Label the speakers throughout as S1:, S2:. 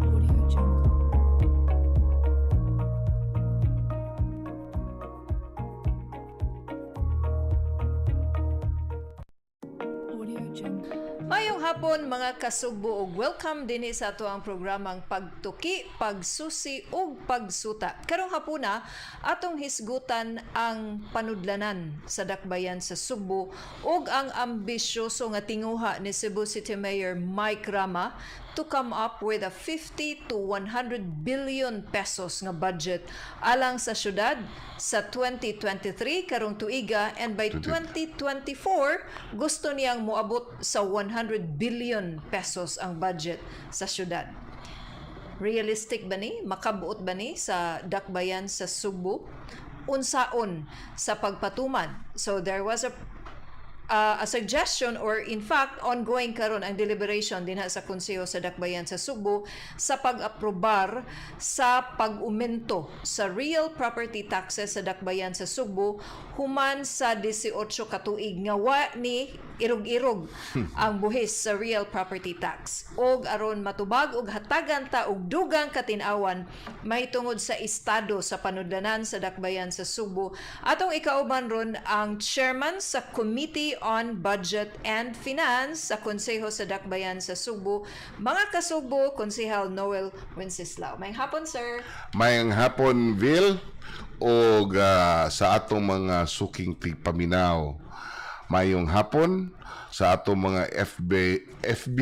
S1: Audio Jungle. Audio Jungle.
S2: Mayong hapon, mga kasugbo, ug welcome dinhi sa ato ang programang Pagtuki, Pagsusi ug Pagsuta. Karong hapuna atong hisgutan ang panudlanan sa dakbayan sa Sugbo ug ang ambisyoso nga tinguha ni Cebu City Mayor Mike Rama to come up with a 50 to 100 billion pesos nga budget alang sa syudad sa 2023 karong tuiga, and by 2024 gusto niyang moabot sa 100 billion pesos ang budget sa syudad. Realistic ba ni? Makabuot ba ni sa dakbayan sa Sugbo? Unsaon sa pagpatuman? So there was a suggestion, or in fact ongoing karon ang deliberation dinha sa Konseho sa Dakbayan sa Sugbo sa pag-aprobar sa pag-umento sa real property taxes sa Dakbayan sa Sugbo human sa 18 ka tuig nga wa ni irog-irog ang buhis sa real property tax. Og aron matubag og hatagan ta og dugang katin-awan mahitungod sa estado sa panudlanan sa Dakbayan sa Sugbo, atong ikauban ron ang chairman sa Committee on Budget and Finance sa Konseho sa Dakbayan sa Sugbo, mga kasugbo, Konsehal Noel Wenceslao. May hapon, sir.
S3: Mayang hapon, Vil, og sa atong mga suking tigpaminaw. Mayong hapon sa atong mga FB FB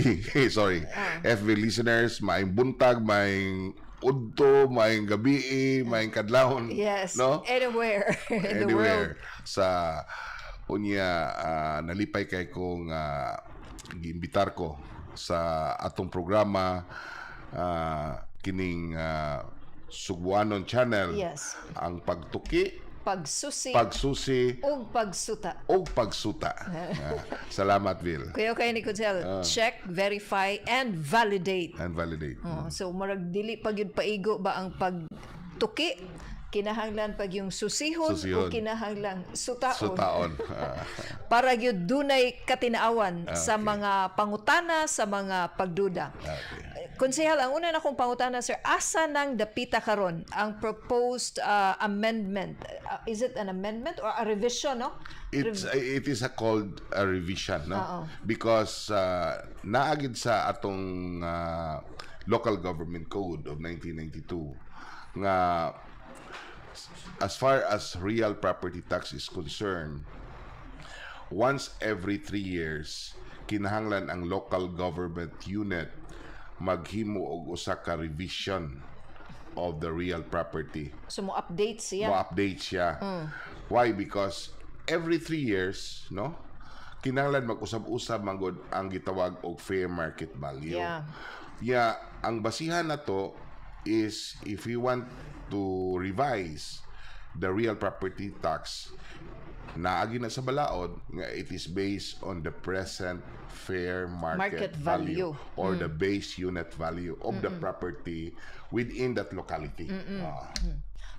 S3: sorry, FB listeners, maayong buntag, maayong udto, maayong gabii, maayong kadlawon, no?
S2: Anywhere in the world.
S3: Anywhere sa unya, nalipay kay kong giimbitar ko sa atong programa, kining Sugbuanon Channel, ang Pagtuki,
S2: Pagsusi,
S3: Pagsusi
S2: ug Pagsuta.
S3: Ug Pagsuta. Salamat, Vil.
S2: Kuya kay ni Kunsel, check, verify, and validate.
S3: And validate.
S2: Oh, so murag dili pag yun paigo ba ang pagtuki, kinahanglan pag yung susihon,
S3: Susihon.
S2: o kinahanglan sutaon.
S3: Sutaon.
S2: Para gyud dunay katinaawan sa mga pangutana, sa mga pagduda. Konsehal, ang una na akong pangutana, sir, asa nang dapita karon ang proposed amendment? Is it an amendment or a revision, no?
S3: It is a called a revision, no?
S2: Oo.
S3: Because naagid sa atong Local Government Code of 1992 nga as far as real property tax is concerned, once every 3 years kinahanglan ang local government unit maghimo og usa ka revision of the real property.
S2: So mo update siya.
S3: Mo-update siya. Why? Because every 3 years, no? Kinahanglan mag-usab-usab manggod ang gitawag og fair market value. Yeah, ang basihan na to is if you want to revise the real property tax, naagi na sa balaod nga it is based on the present fair market
S2: market value.
S3: Or the base unit value of the property within that locality.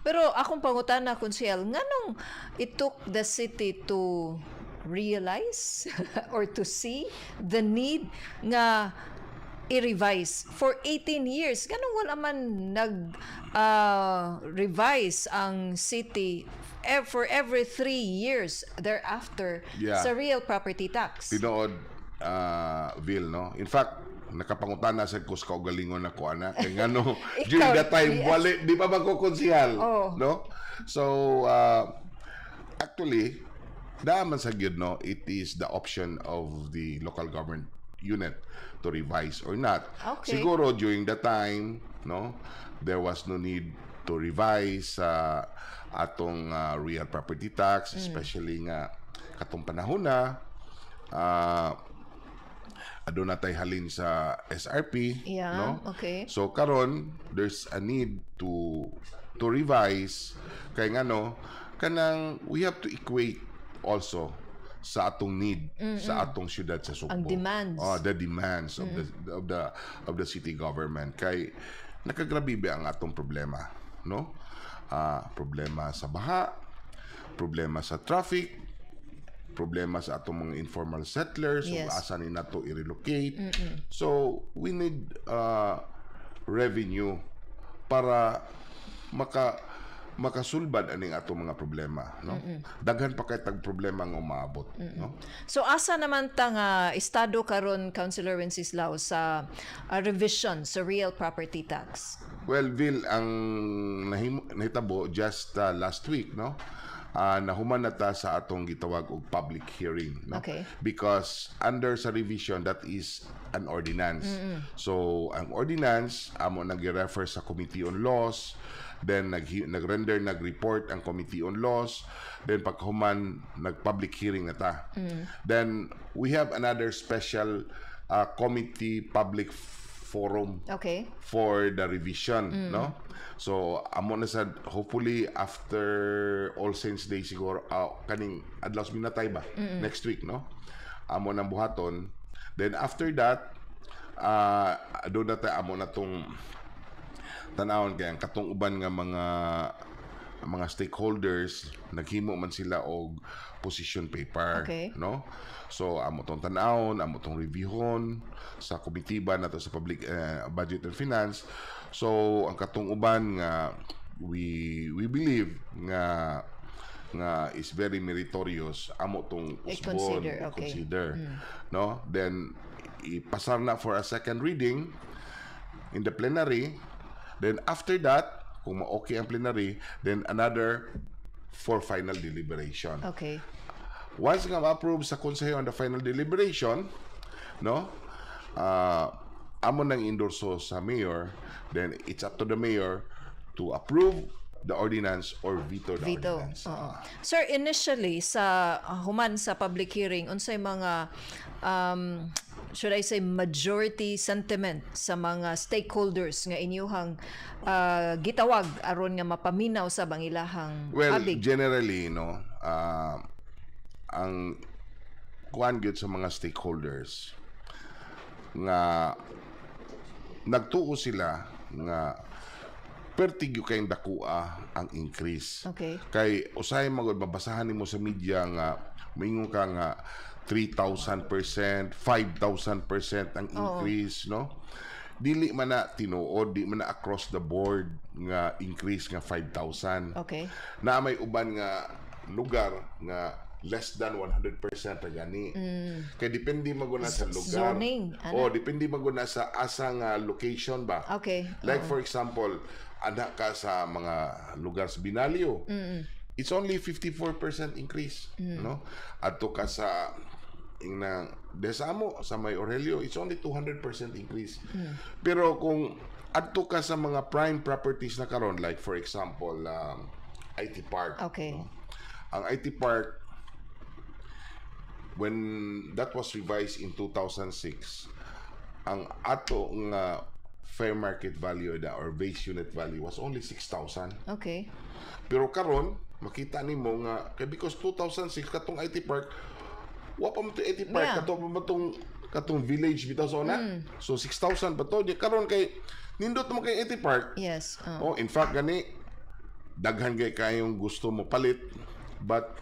S2: Pero akong pangutana, Konsehal, nganong it took the city to realize or to see the need nga i-revise for 18 years? Ganong wala man nag revise ang city for every 3 years thereafter sa real property tax?
S3: Tinuod, Vil, no? In fact, nakapangutana sa ko sa kaugalingon nako ana kay ngano during that time wali di pa man ko konsehal, no? So actually naa man sa gyud, no, it is the option of the local government unit to revise or not. Siguro during the time, no, there was no need to revise sa atong real property tax, especially nga katong panahon na aduna tay halin sa SRP, no? So karon there's a need to revise kay ngano kanang we have to equate also sa atong need sa atong syudad sa Sugbo.
S2: Ang demands.
S3: Oh, the demands of the city government kay nakagrabe ba ang atong problema, no? Problema sa baha, problema sa traffic, problema sa atong mga informal settlers ug asa ni nato i-relocate. So we need revenue para makasulbad aning atong mga problema, no? Daghan pa kay tag problema nga umaabot, no?
S2: So asa naman ta nga estado karon, Councilor Wenceslao, sa revision sa real property tax?
S3: Well, Vil, ang nahitabo just last week, no? Nahuman na ta sa atong gitawag og public hearing, no?
S2: Okay.
S3: Because under sa revision, that is an ordinance. So, ang ordinance amo nang gi-refer sa Committee on Laws, then nag-render, nag-report ang Committee on Laws, then pagkahuman nag-public hearing na ta. Then we have another special committee public forum for the revision, no? So, amo na sad hopefully after All Saints Day siguro, kaning adlaw sa Minatay ba? Next week, no? Amo nang buhaton. Then after that, doon na tayo amo na tong tanawon kay ang katong uban nga mga stakeholders naghimo man sila og position paper, no? So amo tong tan-awon, amo tong reviewon sa komitiba nato sa public budget and finance. So ang katong uban nga we believe nga is very meritorious, amo tong usbon,
S2: I-consider, okay.
S3: I-consider, no? Then ipasar na for a second reading in the plenary. Then after that, kung ma-okay ang plenary, then another for final deliberation. Once nga ma-approve sa konseho on the final deliberation, no, amo nang endorso sa mayor, then it's up to the mayor to approve the ordinance or veto the
S2: Veto.
S3: ordinance.
S2: Oo. Sir, initially sa human sa public hearing, unsay mga should I say majority sentiment sa mga stakeholders nga inyuhang gitawag aron nga mapaminaw sa bang ilahang
S3: Well,
S2: abig?
S3: Generally, no, ang kuan gyud sa mga stakeholders nga nagtuo sila nga perti gyud kayong dakua ang increase. Kay usahay magod mabasahan nimo sa media nga moingon ka nga 3,000%, 5,000% ang increase, no? Dili man na tinuod, di man na across the board nga increase nga 5,000. Na may uban nga lugar nga less than 100% ra gani. Kay depende man gud na sa lugar.
S2: Zoning, ana.
S3: Oh, depende man gud na sa asa nga location ba. Like for example, ana ka sa mga lugar sa Binalio. It's only 54% increase, no? Adto ka sa ingna Desamo sa may Aurelio, it's only 200% increase. Pero kung adto ka sa mga prime properties na karon, like for example, IT Park. No? Ang IT Park, when that was revised in 2006, ang ato nga fair market value da or base unit value was only 6,000. Pero karon makita nimo nga kay because 2006 katong IT Park, wa pa man to IT Park, kato pa man tong katong village bitaw sa una. So 6,000 pa to. Di karon kay nindot mo kay IT Park. Oh, in fact gani daghan kay kayong gusto mo palit but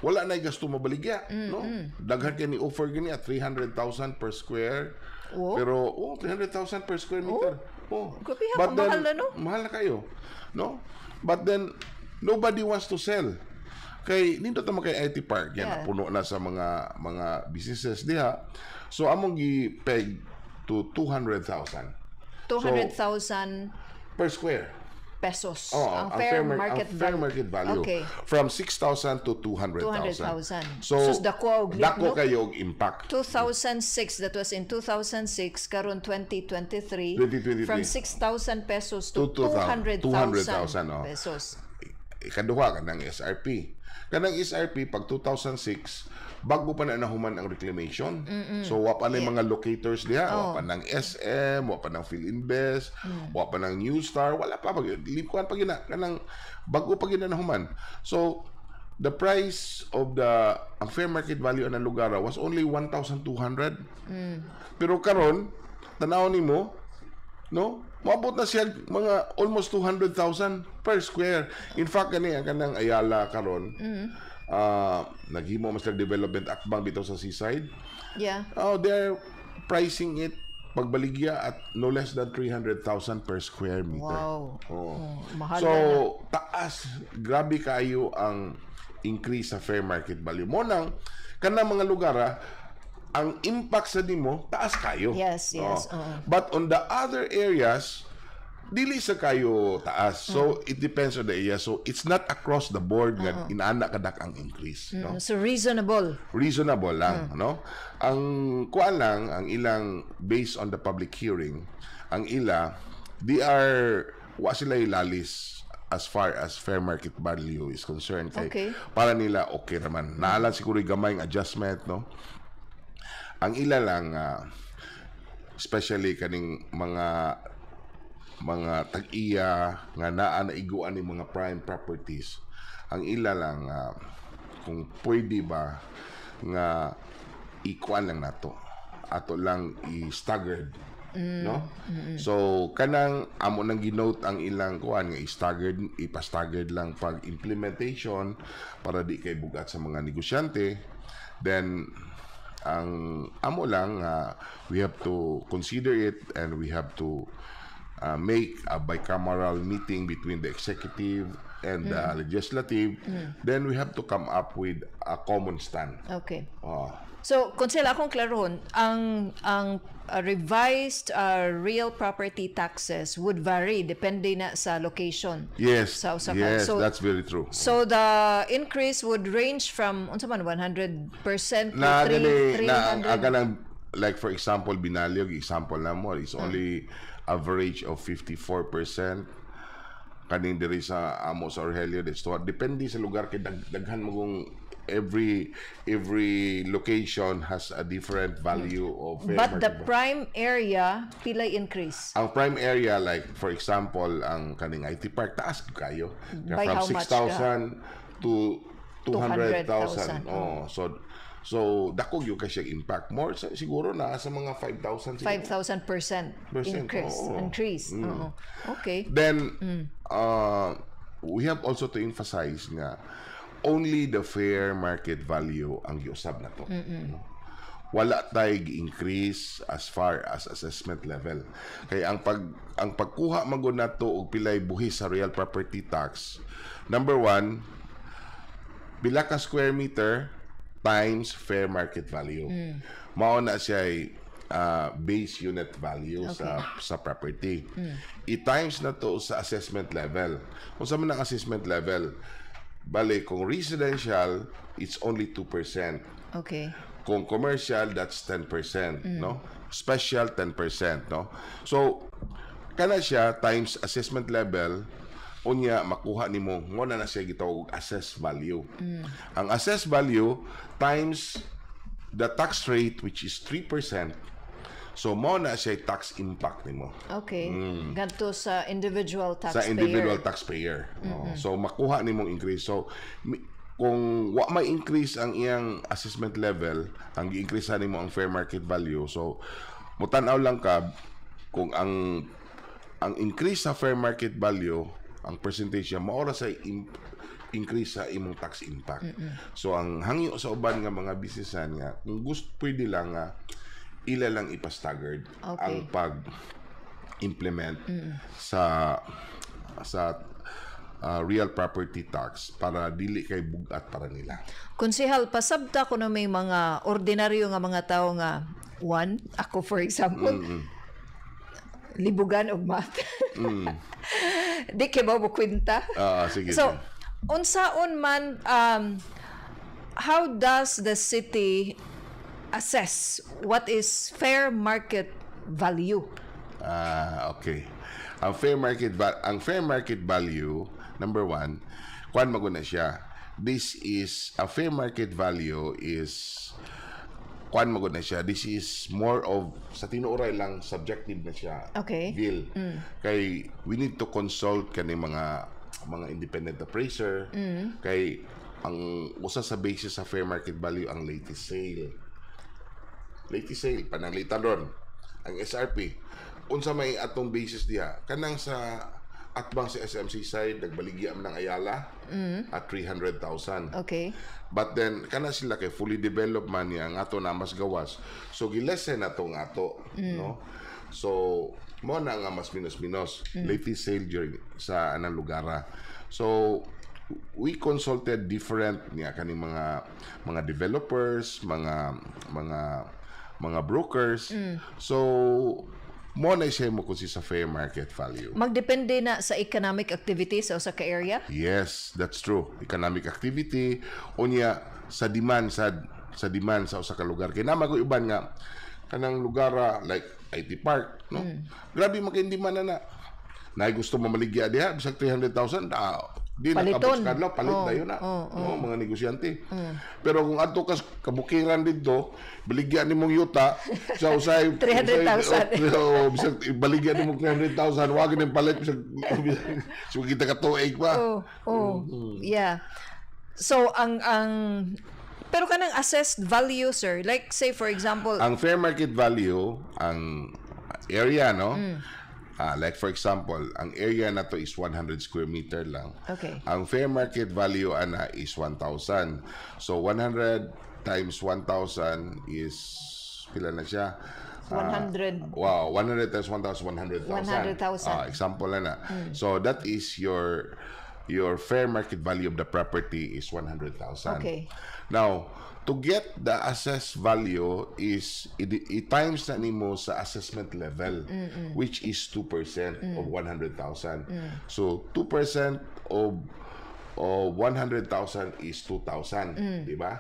S3: wala na gusto mo baligya, no? Daghan kay ni offer gani at 300,000 per square. Pero oh, 300,000 per square meter. Oh.
S2: Grabe ha,
S3: But then,
S2: mahal na, no?
S3: Mahal na kayo, no? But then nobody wants to sell. Kay nindot naman kay IT Park yan, puno na sa mga businesses diha. So among gi-peg to 200,000
S2: 200,000
S3: per square.
S2: Pesos.
S3: Oh,
S2: ang fair market
S3: ang fair
S2: value.
S3: Market value. From 6,000 to 200,000.
S2: 200,000.
S3: So,
S2: Sus, dako og leap,
S3: dako
S2: no?
S3: kayo og impact.
S2: 2006, that was in 2006, karon 2023,
S3: 2023.
S2: from 6,000 pesos to
S3: To
S2: 200,000
S3: 200,000, oh.
S2: pesos.
S3: Ikaduha, kanang SRP. Kanang SRP, pag 2006, bago pa na nahuman ang reclamation. So, wa pa na yung mga locators diha. Wa pa ng SM, wa pa ng Filinvest, wa pa ng New Star, wala pa. Pag, lipkuan pa gina, kanang bago pa gina nahuman. So, the price of the ang fair market value ng lugar was only 1,200. Pero karon, tanaw nimo, no? Moabot na siya mga almost 200,000 per square. In fact, kani ang kanang Ayala karon, Naghimo mas development akbang bitaw sa seaside. Oh, they're pricing it pagbaligya at no less than 300,000 per square meter. Oh.
S2: Oh, mahal
S3: So,
S2: na na.
S3: Taas, grabe kayo ang increase sa fair market value. Mao nang, kanang mga lugar, ang impact sa nimo, taas kayo.
S2: Yes,
S3: Oh.
S2: oo.
S3: But on the other areas, dili sa kayo taas. So, it depends on the area. So, it's not across the board nga inaana kadak ang increase. No?
S2: So reasonable.
S3: Reasonable lang, no? Ang kuan lang, ang ilang based on the public hearing, ang ila, they are wa sila ilalis as far as fair market value is concerned kay para nila okay raman. Naa lang siguro yung gamay adjustment, no? Ang ila lang, especially kaning mga tag-iya nga naa na iguan ni mga prime properties, ang ila lang, kung pwede ba nga ikuan lang nato, ato lang i-staggered, no? So kanang amo nang ginote ang ilang kuan nga i-staggered, ipa-staggered lang pag implementation para di kay bugat sa mga negosyante. Then ang amo lang, we have to consider it and we have to make a bicameral meeting between the executive and the legislative. Then we have to come up with a common stand. Oh.
S2: So, konsehal, akong klarohon, ang revised real property taxes would vary depende na sa location.
S3: Yes.
S2: Sa usa ka.
S3: Yes, that's very true.
S2: So the increase would range from unsa man, 100% to
S3: Na
S2: 3
S3: gani na ang,
S2: 300.
S3: ang kanang, like for example, Binaliog, example na mo is only average of 54%. Kaning diri sa amo sa Rogelio, that's to depende sa lugar kay daghan mo kung every location has a different value of fair
S2: But the
S3: market value.
S2: Prime area, pilay increase?
S3: Ang prime area, like for example, ang kaning IT Park, taas kayo. Kaya
S2: By
S3: from
S2: how much ka?
S3: 6,000 to 200,000.
S2: 200,000.
S3: Oh, so dako gyud kay siya impact. More sa, siguro na sa mga 5,000 siguro.
S2: 5,000%
S3: Percent,
S2: increase.
S3: Oo.
S2: Increase. Oo. Okay.
S3: Then we have also to emphasize nga only the fair market value ang giusab na to. No? Wala tay gi-increase as far as assessment level. Kay ang pagkuha magud nato og pilay buhis sa real property tax, number one, pila ka square meter times fair market value. Mao na siya ay base unit value sa property. I-times na to sa assessment level. Kung sa man ang assessment level, bale kung residential, it's only 2%. Kung commercial, that's 10%, no? Special, 10%, no? So, kana siya times assessment level, unya makuha nimo mo na na siya gitawag og assessed value. Ang assessed value times the tax rate, which is 3%. So mo na siya tax impact nimo
S2: Okay. Ngadto sa individual taxpayer.
S3: Sa individual taxpayer. Oo. So makuha nimong increase. So kung wa may increase ang iyang assessment level, ang gi-increase nimo ang fair market value. So mutan-aw lang ka kung ang increase sa fair market value, ang percentage niya mao ra sa increase sa imong tax impact. So ang hangyo sa uban nga mga businessan nga kung gusto, pwede lang nga ila lang ipa-staggered ang pag implement sa real property tax para dili kay bugat para nila.
S2: Konsehal, pasabta ko na may mga ordinaryo nga mga tao nga one, ako for example, libugan og math. Di kay ba mo kwenta?
S3: Ah, sige.
S2: So,
S3: Sige.
S2: Unsaon man, how does the city assess what is fair market value?
S3: Ah, okay. Ang fair market value, number one, kuan maguna siya. This is a fair market value is kuan maguna siya. This is more of sa tinuoray lang, subjective na siya. Bill. Kay we need to consult kani mga independent appraiser kay ang usa sa basis sa fair market value ang latest sale. Latest sale pananglitan ron ang SRP. Unsa may atong basis diha, kanang sa Atbang sa SM Seaside, nagbaligya man ng Ayala at 300,000. But then kana sila kay fully developed man niya, ang ato na mas gawas. So gi-lessen na tong ato, no? So mo na nga mas minus-minus latest sale during sa anang lugara. So we consulted different niya kaning mga developers, mga brokers. So mo na siya mo kung sa fair market value.
S2: Magdepende na sa economic activity sa usa ka area.
S3: Yes, that's true. Economic activity unya sa demand sa usa ka lugar. Kay naa ko uban nga kanang lugar like IT Park, no? Grabe man kay demand na na. Naay gusto mamaligya diha bisag 300,000, di na
S2: Paliton.
S3: kabot kadlaw palit dayon na. No, mga negosyante. Pero kung adto ka sa kabukiran didto, baligya nimong yuta sa usay
S2: 300,000.
S3: Oh, bisag baligya nimong 300,000, wa gyud palit bisag so kita ka tuig pa.
S2: Oh. Yeah. So ang pero kanang assessed value, sir, like say for example,
S3: Ang fair market value, ang area, no? Like for example, ang area na to is 100 square meter lang. Ang fair market value ana is 1,000. So 100 times 1,000 is pila na siya?
S2: 100.
S3: Wow, 100 times 1,000, 100,000.
S2: 100,000.
S3: Example na na. So that is your fair market value of the property is 100,000. Now, to get the assessed value is i-times na nimo sa assessment level, which is 2% of 100,000. So 2% of 100,000 is 2,000, di ba?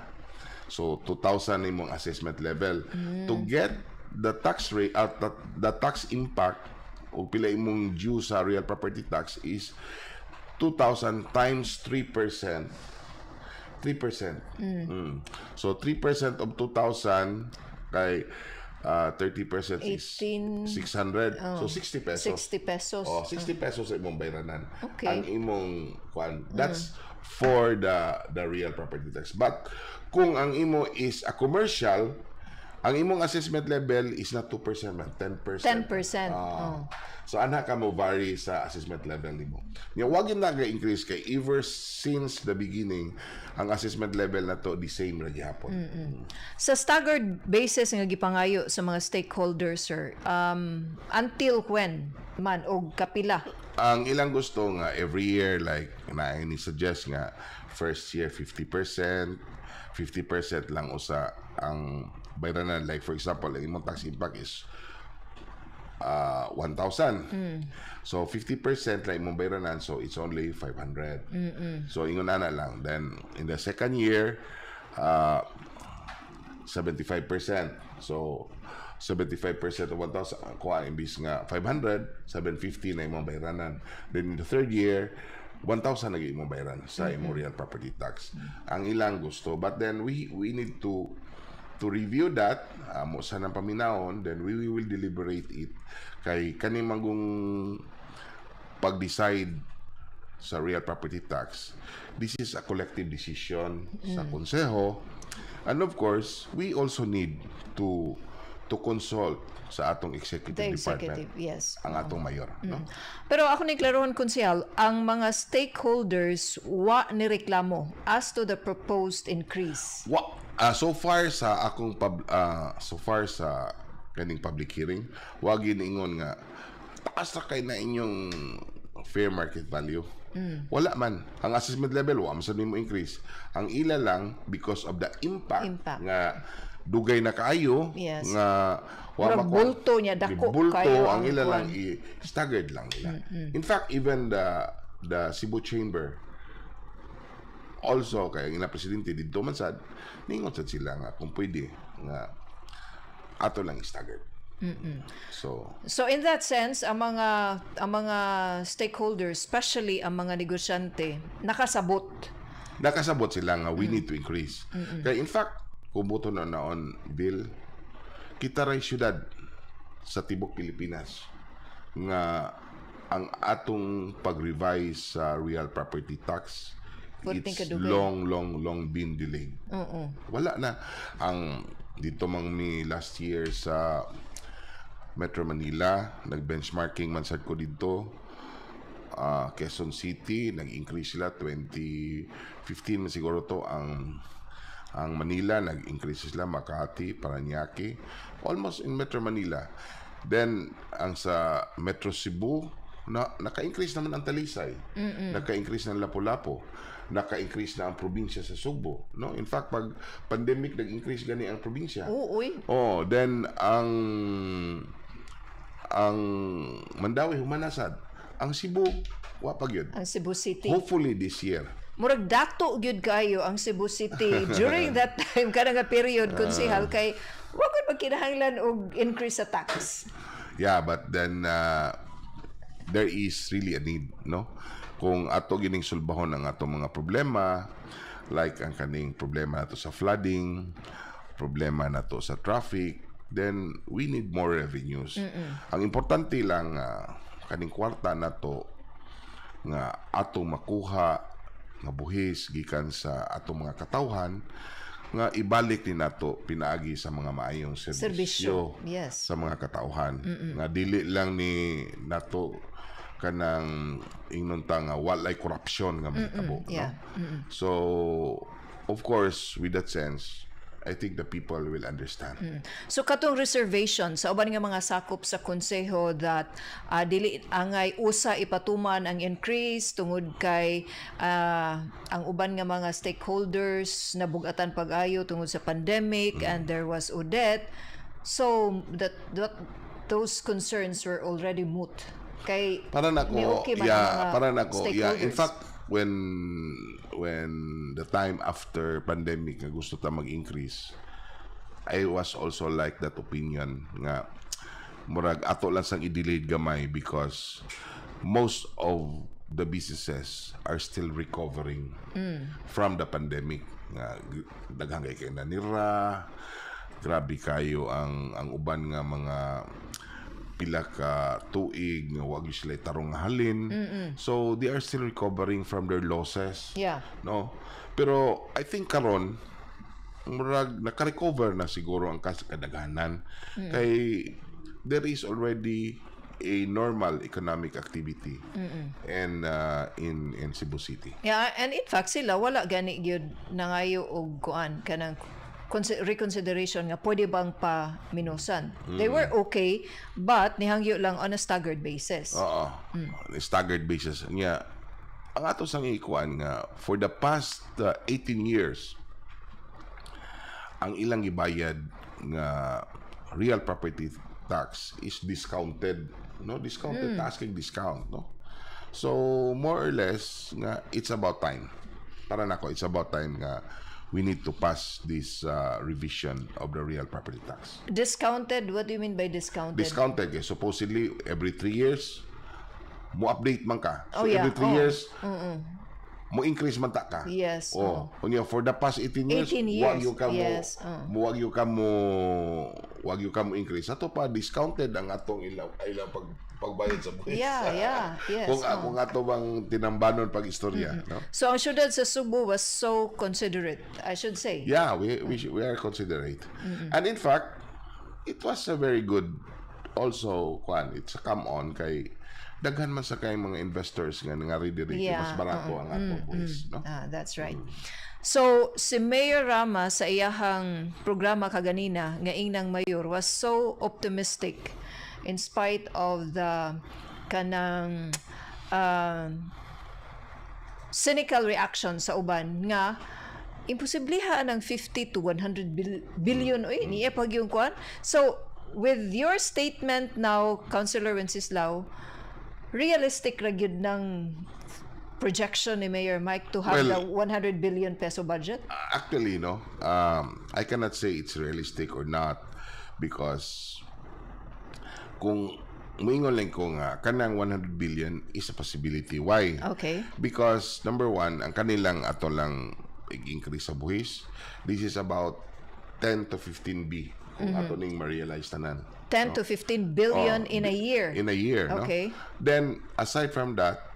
S3: So 2,000 imong assessment level. To get the tax rate at the tax impact o pila imong due sa real property tax is 2,000 times 3%. 3%. So 3% of 2,000 kay 30% is
S2: 18
S3: 600. So 60 pesos.
S2: 60 pesos.
S3: Oh, 60 pesos sa imong bayranan. Ang imong kwan. That's for the real property tax. But kung ang imo is a commercial, ang imong assessment level is not 2% man, 10%.
S2: 10%.
S3: Ah.
S2: Oh.
S3: So ana ka mo vary sa assessment level nimo. Nya wag yun naga-increase kay ever since the beginning ang assessment level na to the same ra gihapon.
S2: Sa staggered basis nga gipangayo sa mga stakeholders, sir, until when man og kapila?
S3: Ang ilang gusto nga every year, like na ni suggest nga first year 50%, 50% lang usa ang bayranan. Like for example, ang imong tax impact is 1,000. So 50% lang imong bayranan, so it's only 500. So ingon ana lang. Then in the second year, 75%. So 75% of 1,000, kuha imbis nga 500, 750 na imong bayranan. Then in the third year, 1,000 na gyud imong bayran sa imong real property tax. Ang ilang gusto. But then we need to review that mo sa nang paminawon, then we will deliberate it kay kani manggong pag-decide sa real property tax. This is a collective decision sa konseho, and of course we also need to consult sa atong executive
S2: The
S3: department,
S2: executive, yes.
S3: ang atong mayor, no?
S2: Pero ako ni klarohon, konsehal, ang mga stakeholders wa ni reklamo as to the proposed increase.
S3: Wa, so far sa kaning public hearing, wa giniingon nga taas ra kay na inyong fair market value. Wala man. Ang assessment level wa man sad nimo increase. Ang ila lang because of the impact,
S2: Impact.
S3: nga dugay na kaayo nga wa
S2: Murag bulto niya, dako
S3: bulto
S2: kaayo
S3: ang
S2: ang
S3: ila lang
S2: kuwan.
S3: I staggered lang nila. In fact, even the Cebu Chamber also, kay ang ila presidente didto man sad, ningon sad sila nga kung pwede nga ato lang staggered. So
S2: So in that sense, ang mga stakeholders, especially ang mga negosyante, nakasabot.
S3: Nakasabot sila nga we need to increase. Kaya in fact, kung buto na naon bill, kita ray syudad sa tibok Pilipinas nga ang atong pag-revise sa real property tax,
S2: Pwedeng
S3: it's
S2: kadugay.
S3: Long, long, long been delayed. Wala na. Ang dito mang mi last year sa Metro Manila, nag-benchmarking man sad ko dito. Quezon City, nag-increase sila 2015 siguro to. Ang Manila, nag-increase sila, Makati, Parañaque, almost in Metro Manila. Then ang sa Metro Cebu na, naka-increase naman ang Talisay, naka-increase ng Lapu-Lapu, naka-increase na ang probinsya sa Sugbo, no? In fact, pag pandemic, nag-increase gani ang probinsya.
S2: Oo, uy.
S3: Oh, then ang Mandaue human na sad. Ang Cebu, wa pa gyud.
S2: Ang Cebu City.
S3: Hopefully this year.
S2: Murag dato gyud kayo ang Cebu City during that time, kana nga period, konsehal, kay wa gud magkinahanglan og increase sa tax.
S3: Yeah, but then there is really a need, no? Kung ato gining sulbahon ang ato mga problema, like ang kaning problema nato sa flooding, problema nato sa traffic, then we need more revenues. Ang importante lang, kaning kwarta nato nga ato makuha nga buhis gikan sa atong mga katawhan, nga ibalik ni nato pinaagi sa mga maayong
S2: serbisyo.
S3: Serbisyo sa mga katawhan, nga dili lang ni nato kanang ingnon ta nga walay corruption nga mahitabo, no? So of course, with that sense, I think the people will understand.
S2: So katong reservation sa uban nga mga sakop sa konseho that dili angay usa ipatuman ang increase tungod kay ang uban nga mga stakeholders nabugatan pag-ayo tungod sa pandemic and there was Odette, so that those concerns were already moot kay
S3: Para nako,
S2: ni okay man ang
S3: yeah,
S2: mga
S3: para nako, yeah. In
S2: stakeholders.
S3: fact, when the time after pandemic nga gusto ta mag-increase, I was also like that opinion nga murag ato lang sang i-delayed gamay because most of the businesses are still recovering from the pandemic, nga daghan kay kay nanira, grabe kayo ang uban nga mga pila ka tuig nga wag sila tarong nga halin, so they are still recovering from their losses, no? Pero I think karon murag naka-recover na siguro ang kadaghanan kay there is already a normal economic activity and in Cebu City.
S2: Yeah, and in fact sila wala gani gyud nangayo og kuan, kanang reconsideration nga pwede bang pa minusan. They were okay, but nihangyo lang on a staggered basis.
S3: Oo. Staggered basis. Nga, ang ato sang ikuan nga for the past 18 years, ang ilang gibayad nga real property tax is discounted, no? Discounted, tax kay discount, no? So more or less nga it's about time. Para nako, it's about time nga we need to pass this revision of the real property tax.
S2: Discounted, what do you mean by discounted?
S3: Discounted kay supposedly every 3 years mo update man ka. So every 3 years mo increase man ta ka. Oh, unya for the past 18 years,
S2: 18 years,
S3: wag gyud ka mo mo wag gyud ka mo wag gyud ka mo increase. Ato pa, discounted ang atong ilang pagbayad sa buwis. Kung kung ato bang tinambanon pag istorya, no?
S2: So ang syudad sa Sugbo was so considerate, I should say.
S3: Yeah, we are considerate. And in fact, it was a very good also kwan, it's a come on kay daghan man sa kay mga investors nga nga diri mas barato ang atong buwis, no?
S2: Ah, that's right. So, si Mayor Rama sa iyahang programa kaganina nga ingnang mayor was so optimistic in spite of the kanang cynical reaction sa uban nga imposibliha ang 50 to 100 billion, oy, niya pag yung kwan. So, with your statement now, Councilor Wenceslao, realistic ra gyud ng projection ni Mayor Mike to have
S3: Well,
S2: the ₱100 billion budget?
S3: Actually, no. I cannot say it's realistic or not because kung muingon lang ko nga kanang 100 billion is a possibility. Why?
S2: Okay.
S3: Because number one, ang kanilang ato lang increase sa buhis, this is about 10 to 15 B kung ato ning ma-realize tanan.
S2: 10 to 15 billion
S3: Oh,
S2: in a year.
S3: In a year, no?
S2: Okay.
S3: Then, aside from that,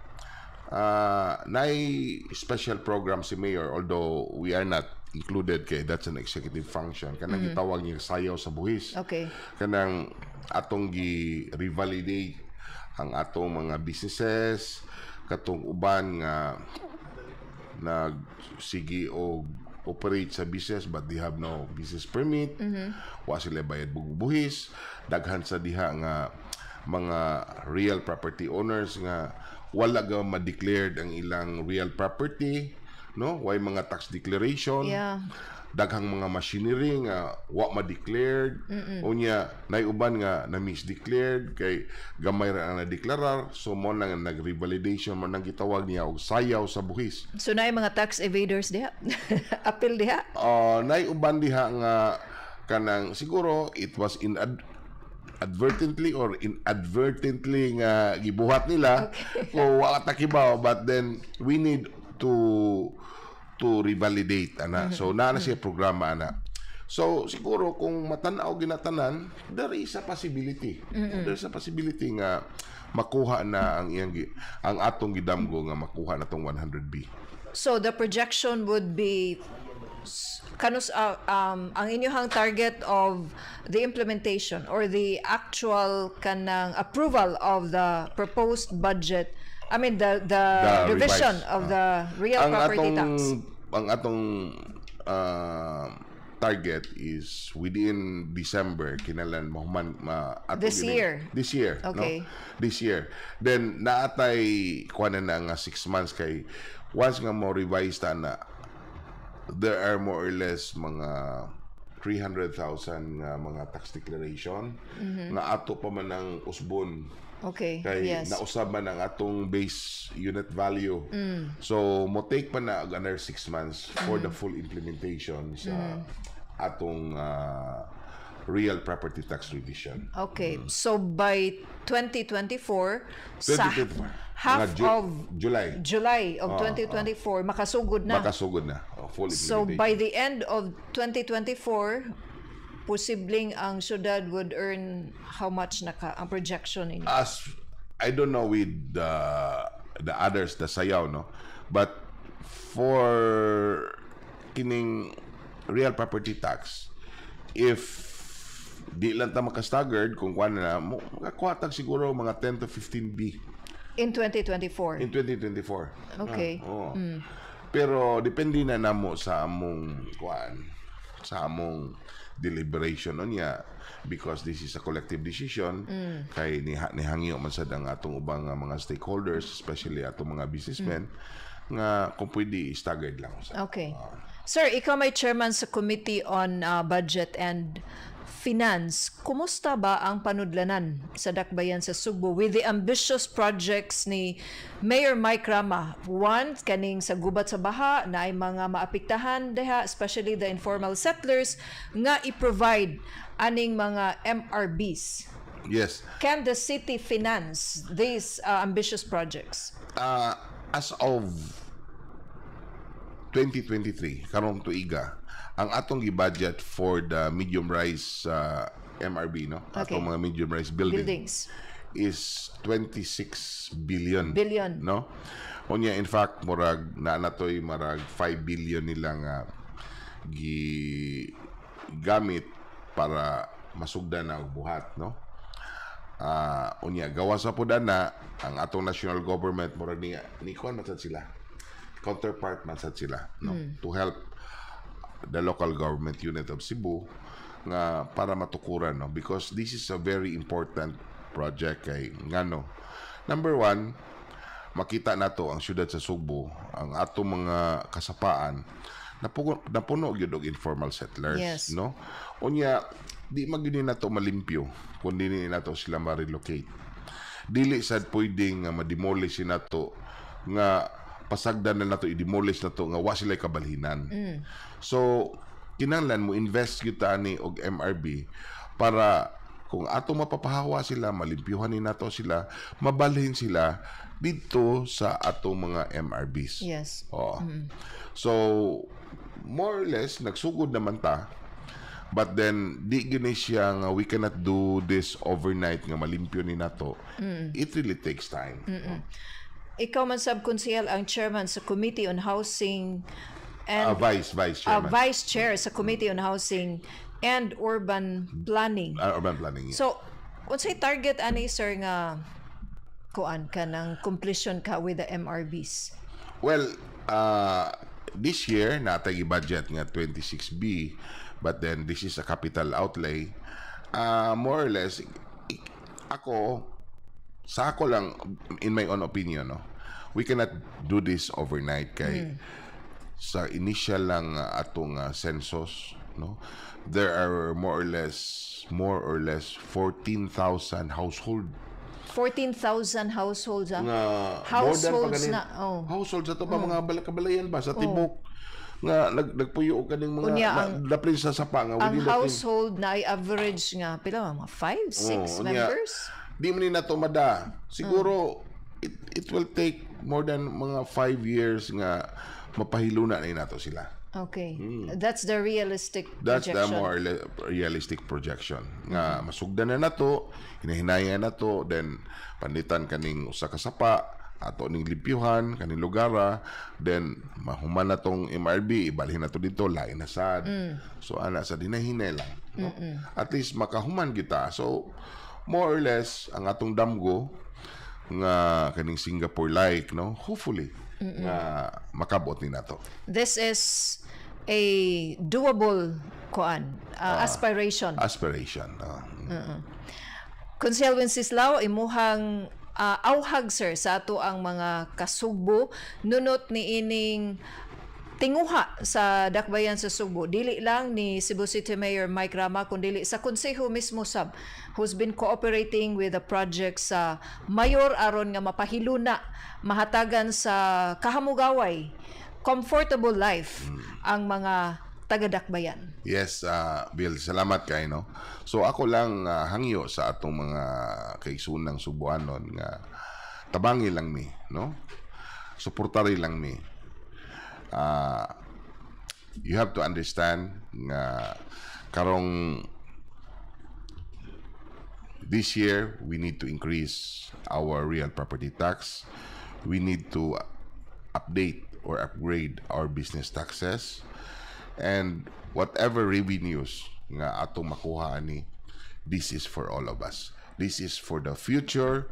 S3: naay special program si Mayor, although we are not included kay that's an executive function, kanang gitawag niya sayaw sa buhis.
S2: Okay.
S3: Kanang atong gi-revalidate Ang atong mga businesses, katong uban nga nagsige og operate sa business but they have no business permit, wa sila bayad buhis. Daghan sa diha nga mga real property owners nga wala ga ma-declared ang ilang real property, no? Way mga tax declaration. Daghang mga machinery nga wa ma-declared. Unya nay uban nga na misdeclared kay gamay ra ang nadeklarar, so mo nang nag-revalidation, mo nang gitawag niya og sayaw sa buhis.
S2: So naay mga tax evaders diha? Apil diha?
S3: Nay uban diha nga kanang siguro it was in advertently or inadvertently nga gibuhat nila ko, wa ta kibaw, but then we need to revalidate ana. So naa na siya programa ana. So siguro kung matan-aw ginatanan, there is a possibility, there's a possibility nga makuha na ang iyang ang atong gidamgo nga makuha na tong 100 B.
S2: So the projection would be kanus ang inyong target of the implementation or the actual kanang approval of the proposed budget, I mean the
S3: The
S2: revision
S3: revised,
S2: of the real
S3: ang
S2: property
S3: atong
S2: tax.
S3: Ang atong target is within December kinahanglan mahuman ma atong
S2: This year?
S3: This year. No, this year. Then naatay kuan na nga 6 months kay once nga mo revise ta na, there are more or less mga 300,000 nga mga tax declaration nga ato pa man ang usbon kay nausab man ang atong base unit value. So mo take pa na og another 6 months for the full implementation sa atong real property tax revision.
S2: Okay. So by 2024, sa
S3: 2024.
S2: half
S3: Mga
S2: of
S3: July.
S2: July of 2024 makasugod na.
S3: Makasugod na. Oh, full
S2: So
S3: implementation.
S2: by the end of 2024, posibleng ang syudad would earn how much na ka ang projection ninyo?
S3: As I don't know with the others, the sayaw, no? But for kining real property tax, if di lang ta maka-staggered kung kuan na mo, makakuha tag siguro mga 10 to 15 B
S2: In 2024.
S3: In 2024.
S2: Okay.
S3: Ah, oo. Pero depende na namo sa among kuan, sa among deliberation niya, because this is a collective decision kay nihangyo man sad ang atong ubang nga mga stakeholders, especially atong mga businessmen, nga kung pwede staggered lang sa.
S2: Okay. Sir, ikaw may chairman sa Committee on Budget and Finance. Kumusta ba ang panudlanan sa Dakbayan sa Sugbo with the ambitious projects ni Mayor Mike Rama? One, kaning sa gubat sa baha na ay mga maapektahan diha, especially the informal settlers, nga i-provide aning mga MRBs.
S3: Yes.
S2: Can the city finance these ambitious projects?
S3: As of 2023, karong tuiga, ang atong gi-budget for the medium rise MRB, no?
S2: Okay.
S3: Atong mga medium rise building
S2: Buildings.
S3: Is 26 billion.
S2: Billion.
S3: No? Unya, in fact, murag na natoy marag 5 billion nila nga gi gamit para masugdan na og buhat, no? Unya gawas sa pud na ang atong national government, murag ni kuan man sad sila, counterpart man sad sila, no, to help the local government unit of Cebu nga para matukuran, no, because this is a very important project kay ngano, number one, makita nato ang syudad sa Sugbo, ang atong mga kasapaan napuno gyud og informal settlers, no? Unya di man gyud ni nato malimpyo kung dili nato sila ma-relocate. Dili sad pwedeng nga ma-demolish nato, nga pasagdan na nato i-demolish nato nga wa sila kabalhinan. So kinahanglan mo invest gyud ta ani og MRB para kung ato mapapahawa sila, malimpyuhan ni nato sila, mabalhin sila dito sa atong mga MRBs. Oo. So, more or less, nagsugod naman ta. But then, di gini siya nga we cannot do this overnight nga malimpyo ni nato. It really takes time.
S2: Ikaw man sab, konsehal, ang chairman sa Committee on Housing and
S3: Vice chairman.
S2: Vice chair sa Committee on Housing and Urban Planning.
S3: Urban planning. Yeah.
S2: So, unsay target ani, sir, nga kuan ka ng completion ka with the MRBs?
S3: Well, this year natay budget nga 26B, but then this is a capital outlay. More or less ako sa ako lang, in my own opinion, no. We cannot do this overnight kay sa initial lang atong census, no. There are more or less 14,000 household
S2: 14,000 households ah.
S3: Nga more than pa
S2: Households
S3: ganin.
S2: na, oh.
S3: Households ato pa mga balakabalaan ba sa tibok nga nagpuyo og kaning mga
S2: Unya,
S3: na, daplin sa sapa nga
S2: ang
S3: within the
S2: household na ay average nga pila mga 5, 6
S3: Oh, unya,
S2: members.
S3: di man ni nato mada. Siguro it will take more than mga 5 years nga mapahiluna na nato sila.
S2: Okay. That's the realistic
S3: That's the
S2: projection.
S3: More realistic projection. Nga masugdan na nato, hinahinayan na to, then panditan kaning usa ka sapa, ato ning limpyuhan kaning lugara, then mahuman na tong MRB, ibalhin na to dito, lain na sad. So ana sa dinahinay lang, no? At least makahuman kita. So more or less ang atong damgo nga kaning Singapore like, no, hopefully nga makabot ni nato.
S2: This is a doable kuan aspiration.
S3: Aspiration.
S2: Konsehal Wenceslao, imuhang auhag, sir, sa ato ang mga kasugbo nunot ni ining tinguha sa Dakbayan sa Sugbo, dili lang ni Cebu City Mayor Mike Rama kundi sa konseho mismo sab, who's been cooperating with the project sa mayor aron nga mapahiluna, mahatagan sa kahamugaway, comfortable life ang mga taga-Dakbayan.
S3: Yes, Bill, salamat kay, no. So ako lang hangyo sa atong mga kaigsuonang Subuanon nga tabangi lang mi, no? Suportari lang mi. You have to understand nga karong this year we need to increase our real property tax. We need to update or upgrade our business taxes, and whatever revenues nga atong makuha ani, this is for all of us. This is for the future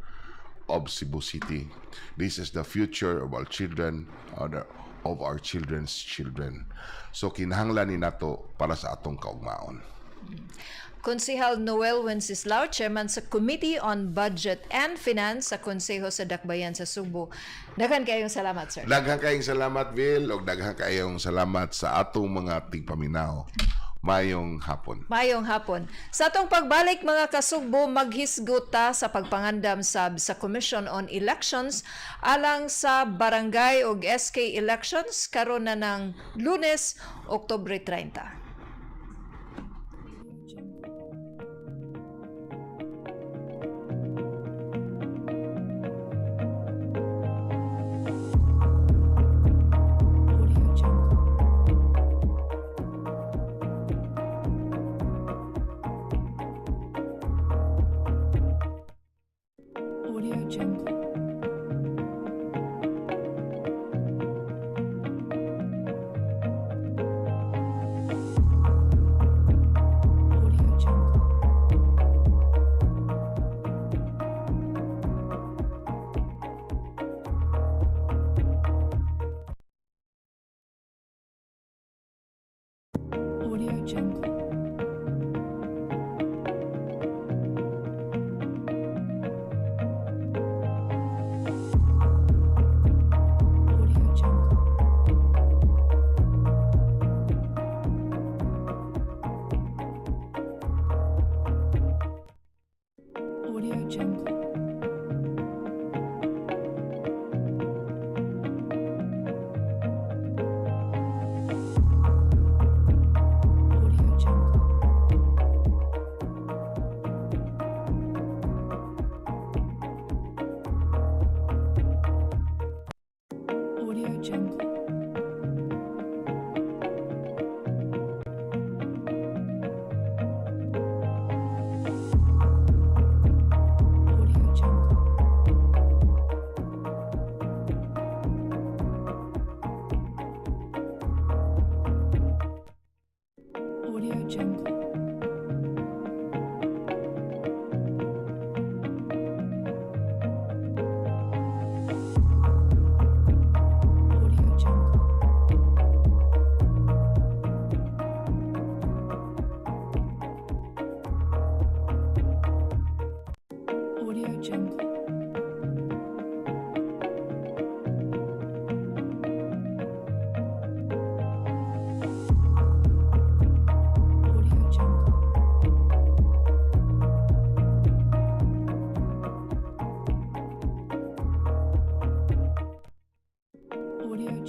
S3: of Cebu City. This is the future of our children or of our children's children. So kinahanglan ni nato para sa atong kaugmaon.
S2: Konsehal Noel Wenceslao, Chairman sa Committee on Budget and Finance sa Konseho sa Dakbayan sa Sugbo. Daghan kayong salamat, sir.
S3: Daghang kayong salamat, Bill, ug daghang kayong salamat sa atong mga tigpaminaw. Mayong hapon.
S2: Mayong hapon. Sa atong pagbalik, mga kasugbo, maghisgot ta sa pagpangandam sab sa Commission on Elections alang sa barangay ug SK elections karon na ng Lunes, Oktubre 30.
S1: Jungle. Audio Jungle. Audio Jungle. Audio Jungle. Audio Jungle. Audio Jungle. Audio Jungle. Audio Jungle.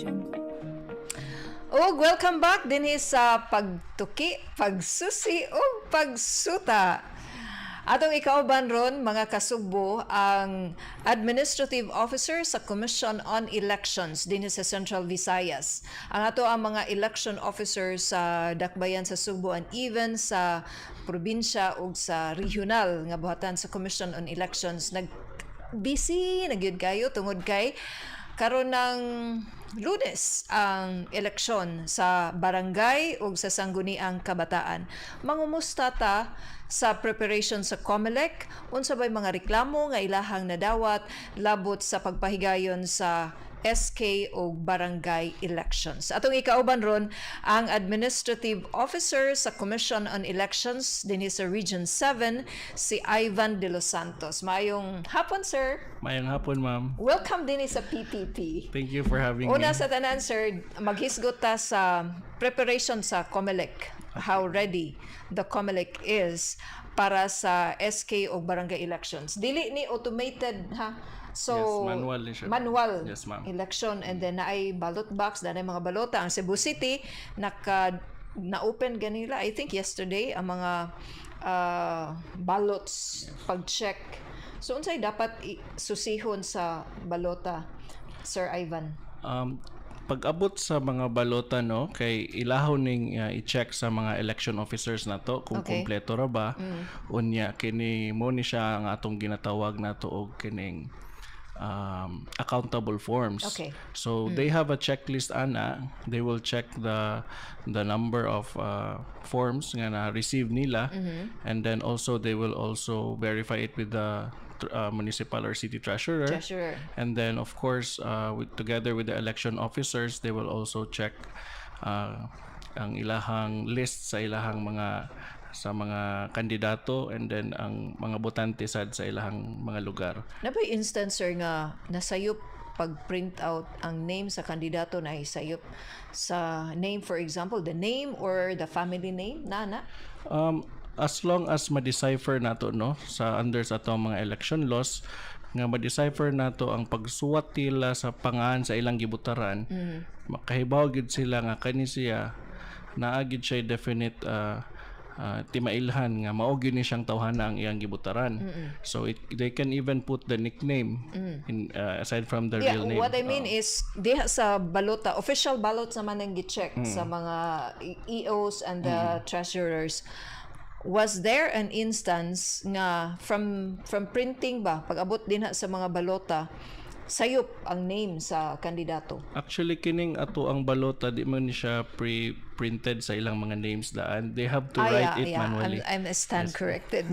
S1: Jungle.
S2: Ug welcome back dinhi sa Pagtuki, Pagsusi ug Pagsuta. Atong ikauban ron, mga kasugbo, ang Administrative Officer sa Commission on Elections dinhi sa Central Visayas. Ang ato ang mga election officers sa Dakbayan sa Sugbo and even sa probinsya ug sa regional nga buhatan sa Commission on Elections, nag busy na gyud kayo tungod kay karon ng Lunes ang eleksyon sa barangay ug sa Sangguniang Kabataan. Mangumusta ta sa preparation sa COMELEC, unsa bay mga reklamo nga ilahang nadawat labot sa pagpahigayon sa SK o barangay elections. Atong ikauban ron ang Administrative Officer sa Commission on Elections dinhi sa Region 7, si Ivan De Los Santos. Maayong hapon, sir.
S4: Maayong hapon, ma'am.
S2: Welcome dinhi sa PPP.
S4: Thank you for having
S2: Una
S4: me.
S2: sa tanan, sir, maghisgot ta sa preparation sa COMELEC. How ready the COMELEC is para sa SK o barangay elections. Dili ni automated ha. So
S4: Yes, manual ni siya.
S2: Manual
S4: Yes, ma'am.
S2: election and then naay ballot box, naay mga balota. Ang Cebu City naka na-open ganila, I think yesterday, ang mga ballots pag-check. So unsay dapat susihon sa balota, Sir Ivan?
S4: Pag-abot sa mga balota, no, kay ilahaw ning i-check sa mga election officers nato kung kompleto ra ba. Unya kini mo ni siya ang atong ginatawag nato og kining accountable forms. So they have a checklist ana. They will check the number of forms nga na receive nila and then also they will also verify it with the municipal or city treasurer.
S2: Treasurer.
S4: And then of course, together with the election officers, they will also check ang ilahang list sa ilahang mga sa mga kandidato and then ang mga botante sad sa ilahang mga lugar.
S2: Naa bay instance, sir, nga nasayop pag print out ang name sa kandidato, na isayop sa name, for example, the name or the family name na na?
S4: As long as ma-decipher nato, no, sa under sa atong mga election laws nga ma-decipher nato ang pagsuwat nila sa pangalan sa ilang gibutaran, makahibaw gid sila nga kani siya naa gid siya definite timailhan nga mao gyud ni siyang tawhana ang iyang gibutaran. So they can even put the nickname in aside from the real name.
S2: What I mean is diha sa balota, official ballots naman ang gi-check sa mga EOs and the treasurers. Was there an instance nga from printing ba, pag-abot dinha sa mga balota, sayop ang name sa kandidato?
S4: Actually, kining ato ang balota, di man ni siya pre-printed sa ilang mga names daan. They have to
S2: Ah,
S4: write it manually.
S2: I'm stand corrected.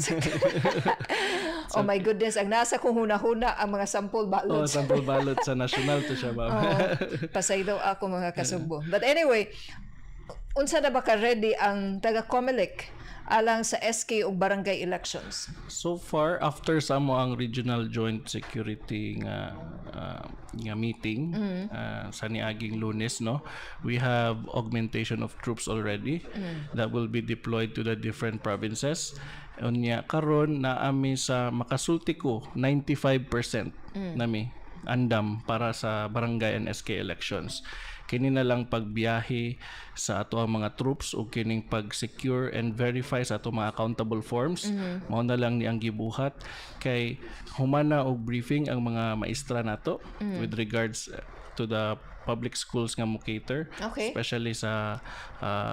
S2: Oh my goodness, ang nasa kong huna-huna ang mga sample
S4: Oh,
S2: ballots.
S4: sample ballot sa national to siya, ma'am.
S2: Oo, pasaylo ako, mga kasugbo. But anyway, unsa na ba ka ready ang taga COMELEC alang sa SK ug barangay elections?
S4: So far, after sa amo ang regional joint security nga meeting sa niaging Lunes, no, we have augmentation of troops already that will be deployed to the different provinces. Unya karon naami sa, makasulti ko, 95% nami andam para sa barangay and SK elections. Kini na lang pagbiyahe sa ato ang mga troops o kining pag-secure and verify sa ato mga accountable forms, mao na lang ni ang gibuhat kay humana og briefing ang mga maestra nato with regards to the public schools nga mo cater, especially sa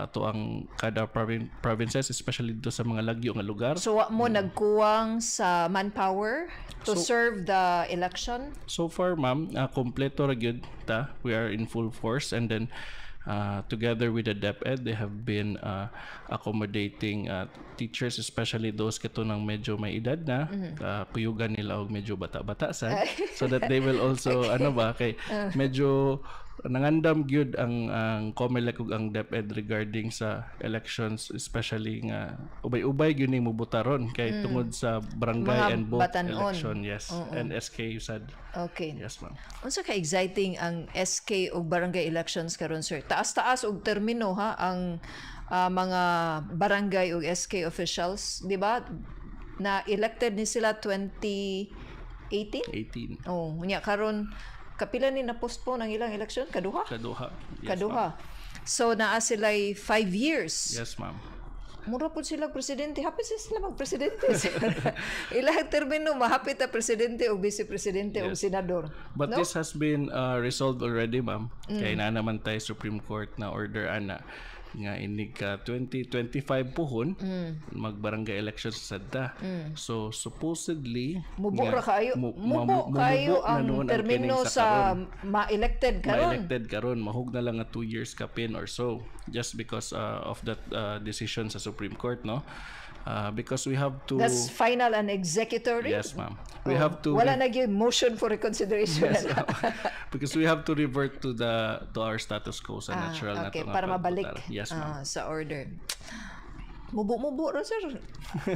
S4: ato ang kada provinces, especially dito sa mga lagyo nga lugar.
S2: So wa mo nagkuwang sa manpower to serve the election?
S4: So far, ma'am, kompleto ra gyud ta. We are in full force and then together with the DepEd, they have been accommodating teachers, especially those kato ng medyo may edad na, kuyugan nila og medyo bata-bata sad so that they will also ano ba, kay medyo nangandam gyud ang COMELEC ug ang DepEd regarding sa elections, especially nga ubay-ubay gyud ning mobutaron kay tungod sa barangay
S2: Mga
S4: and both
S2: batan-on.
S4: election, yes, and SK sad. Yes, ma'am.
S2: Unsa ka exciting ang SK ug barangay elections karon, sir? Taas-taas og termino ha ang mga barangay ug SK officials, di ba? Na elected ni sila 2018?
S4: 18.
S2: Oh, unya karon Kapila ni na-postpone ang ilang eleksyon? Kaduha?
S4: Kaduha. Yes,
S2: Kaduha. So naa sila'y 5 years.
S4: Ma'am. Yes, ma'am.
S2: Mura po sila presidente. Hapit sila magpresidente. Ilang termino mahapit ang presidente o vice presidente o senador.
S4: But
S2: No?
S4: this has been resolved already, ma'am. Kay naa naman tay Supreme Court na order ana nga inig ka 2025 puhon magbarangay elections sa sadta. So supposedly
S2: Mubo
S4: nga
S2: ra kayo. Mubo kayo
S4: mumubo na
S2: ang
S4: noon
S2: termino
S4: kining
S2: sa
S4: karon.
S2: ma-elected karon.
S4: Ma-elected karon, mahug na lang nga 2 years kapin or so just because of that decision sa Supreme Court, no, because we have to
S2: That's final and executory.
S4: Yes, ma'am, we have to
S2: Wala na gyud motion for reconsideration.
S4: Yes, because we have to revert to our status quo sa natural
S2: Ah,
S4: na
S2: okay,
S4: to nga
S2: para mabalik
S4: pagbutar. Yes, ma'am.
S2: Sa order. Mubo-mubo ra, sir.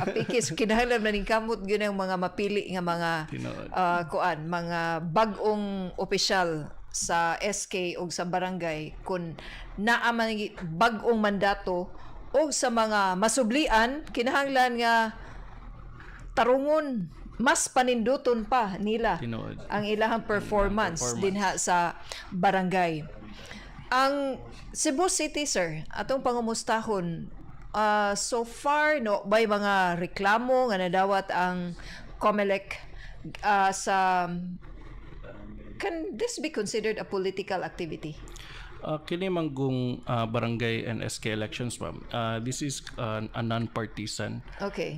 S2: Apikis kinahanglan man ning kamot gyud ang mga mapili nga mga
S4: Tinuod.
S2: Kuan, mga bag-ong opisyal sa SK o sa barangay kung naa man bag-ong mandato o sa mga masublian, kinahanglan nga tarungon, mas paninduton pa nila
S4: Tinuod.
S2: ang ilahang performance,
S4: performance.
S2: dinha sa barangay. Ang Cebu City, sir, atong pangumustahon, so far no may mga reklamo nga nadawat ang COMELEC sa, can this be considered a political activity?
S4: Kini manggong barangay and SK elections, ma'am. This is a non-partisan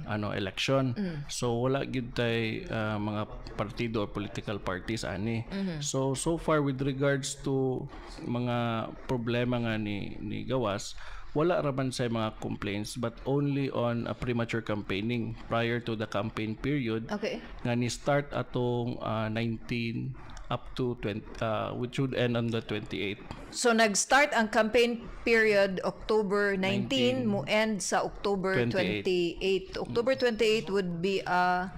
S4: ano election. So wala gyud tay mga partido or political parties ani. So so far, with regards to mga problema nga ni gawas, wala ra man sa mga complaints, but only on a premature campaigning prior to the campaign period nga ni start atong 19 up to 20, which would end on the 28.
S2: So nag-start ang campaign period October 19, mo end sa October 28.
S4: 28.
S2: October 28 would be a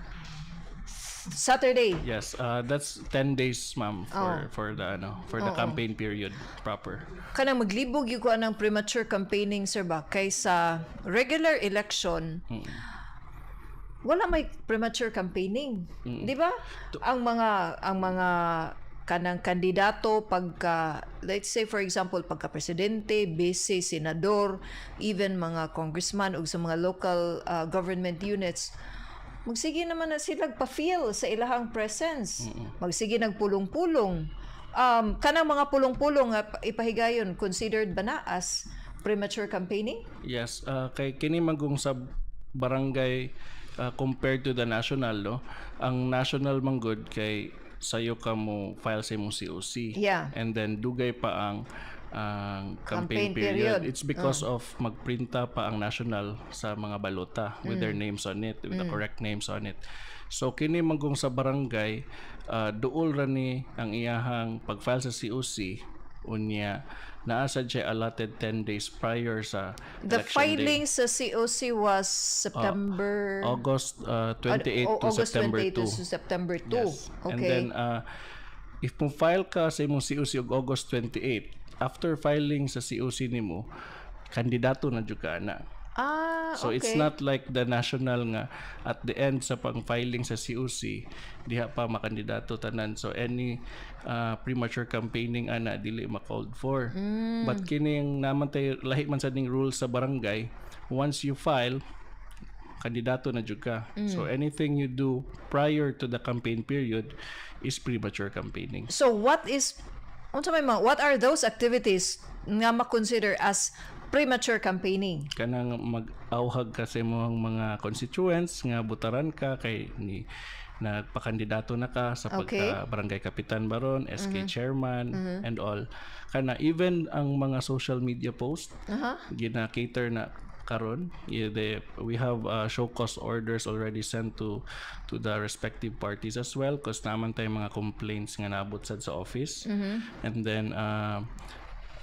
S2: Saturday.
S4: Yes, that's 10 days, ma'am, for the ano, for the campaign period proper.
S2: Kanang maglibog yung kuan ng premature campaigning, sir, ba kaysa regular election, wala may premature campaigning, di ba? Ang mga kanang kandidato pagka, let's say for example, pagka presidente, vice, senador, even mga congressman ug sa mga local government units, magsige naman na sila pa-feel sa ilahang presence. Magsige nagpulong-pulong. Kanang mga pulong-pulong nga ipahigayon, considered ba na as premature campaigning?
S4: Yes, kay kini manggong sa barangay, compared to the national, no. Ang national manggod kay sayo ka mo file sa imong COC. And then dugay pa ang
S2: campaign
S4: campaign period.
S2: period.
S4: It's because of magprinta pa ang national sa mga balota with their names on it, with the correct names on it. So kini manggong sa barangay, duol ra ni ang iyahang pag-file sa COC, unya naa sad siya allotted 10 days prior sa
S2: The
S4: election day.
S2: Filing sa COC was September
S4: August 28
S2: ano,
S4: to
S2: August
S4: September
S2: 28
S4: 2.
S2: to September 2.
S4: Yes.
S2: Okay.
S4: And then if mo file ka sa imong COC og August 28, after filing sa COC nimo, kandidato na jud ka na. So it's not like the national nga at the end sa pang-filing sa COC diha pa makandidato tanan. So any premature campaigning ana dili ma-called for. But kining naman tay lahi man sa ning rules sa barangay, once you file, kandidato na jud ka. So anything you do prior to the campaign period is premature campaigning.
S2: So what is unsa may mga, what are those activities nga ma-consider as premature campaigning?
S4: Kanang mag-awhag ka sa imong mga constituents nga butaran ka kay ni nagpakandidato na ka sa pagka barangay kapitan baron, SK chairman and all. Kana even ang mga social media post gina-cater na karon. Yeah, we have show cause orders already sent to the respective parties as well because naman tayo mga complaints nga naabot sad sa office and then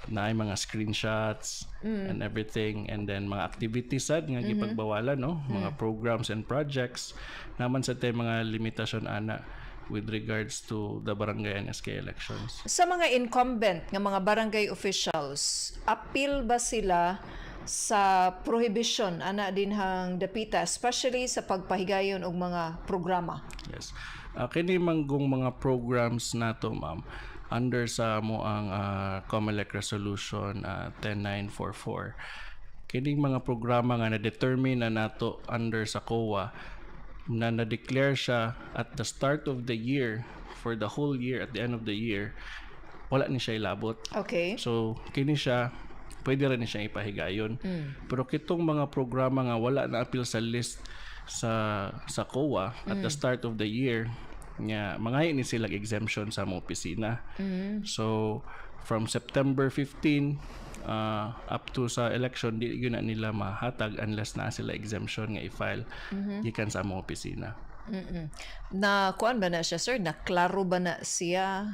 S4: naay mga screenshots and everything, and then mga activities sad nga gipagbawalan, no, mga programs and projects naman sa tay mga limitasyon ana with regards to the barangay and SK elections.
S2: Sa mga incumbent nga mga barangay officials, appeal ba sila sa prohibition ana dinhang dapita, especially sa pagpahigayon og mga programa?
S4: Yes. Kini manggong mga programs nato, ma'am. Under sa amo ang COMELEC Resolution 10944, kining mga programa nga na-determine na nato under sa COA na na-declare siya at the start of the year for the whole year, at the end of the year wala ni siya ilabot. So kini siya pwede rin ni siya ipahigayon. Pero kitong mga programa nga wala na apil sa list sa COA at the start of the year nga mangayo ni sila exemption sa among opisina. So from September 15 up to sa election, di gyud na nila mahatag unless naa sila exemption nga i-file gikan sa among opisina.
S2: Na kuan ba na siya, sir? Na klaro ba na siya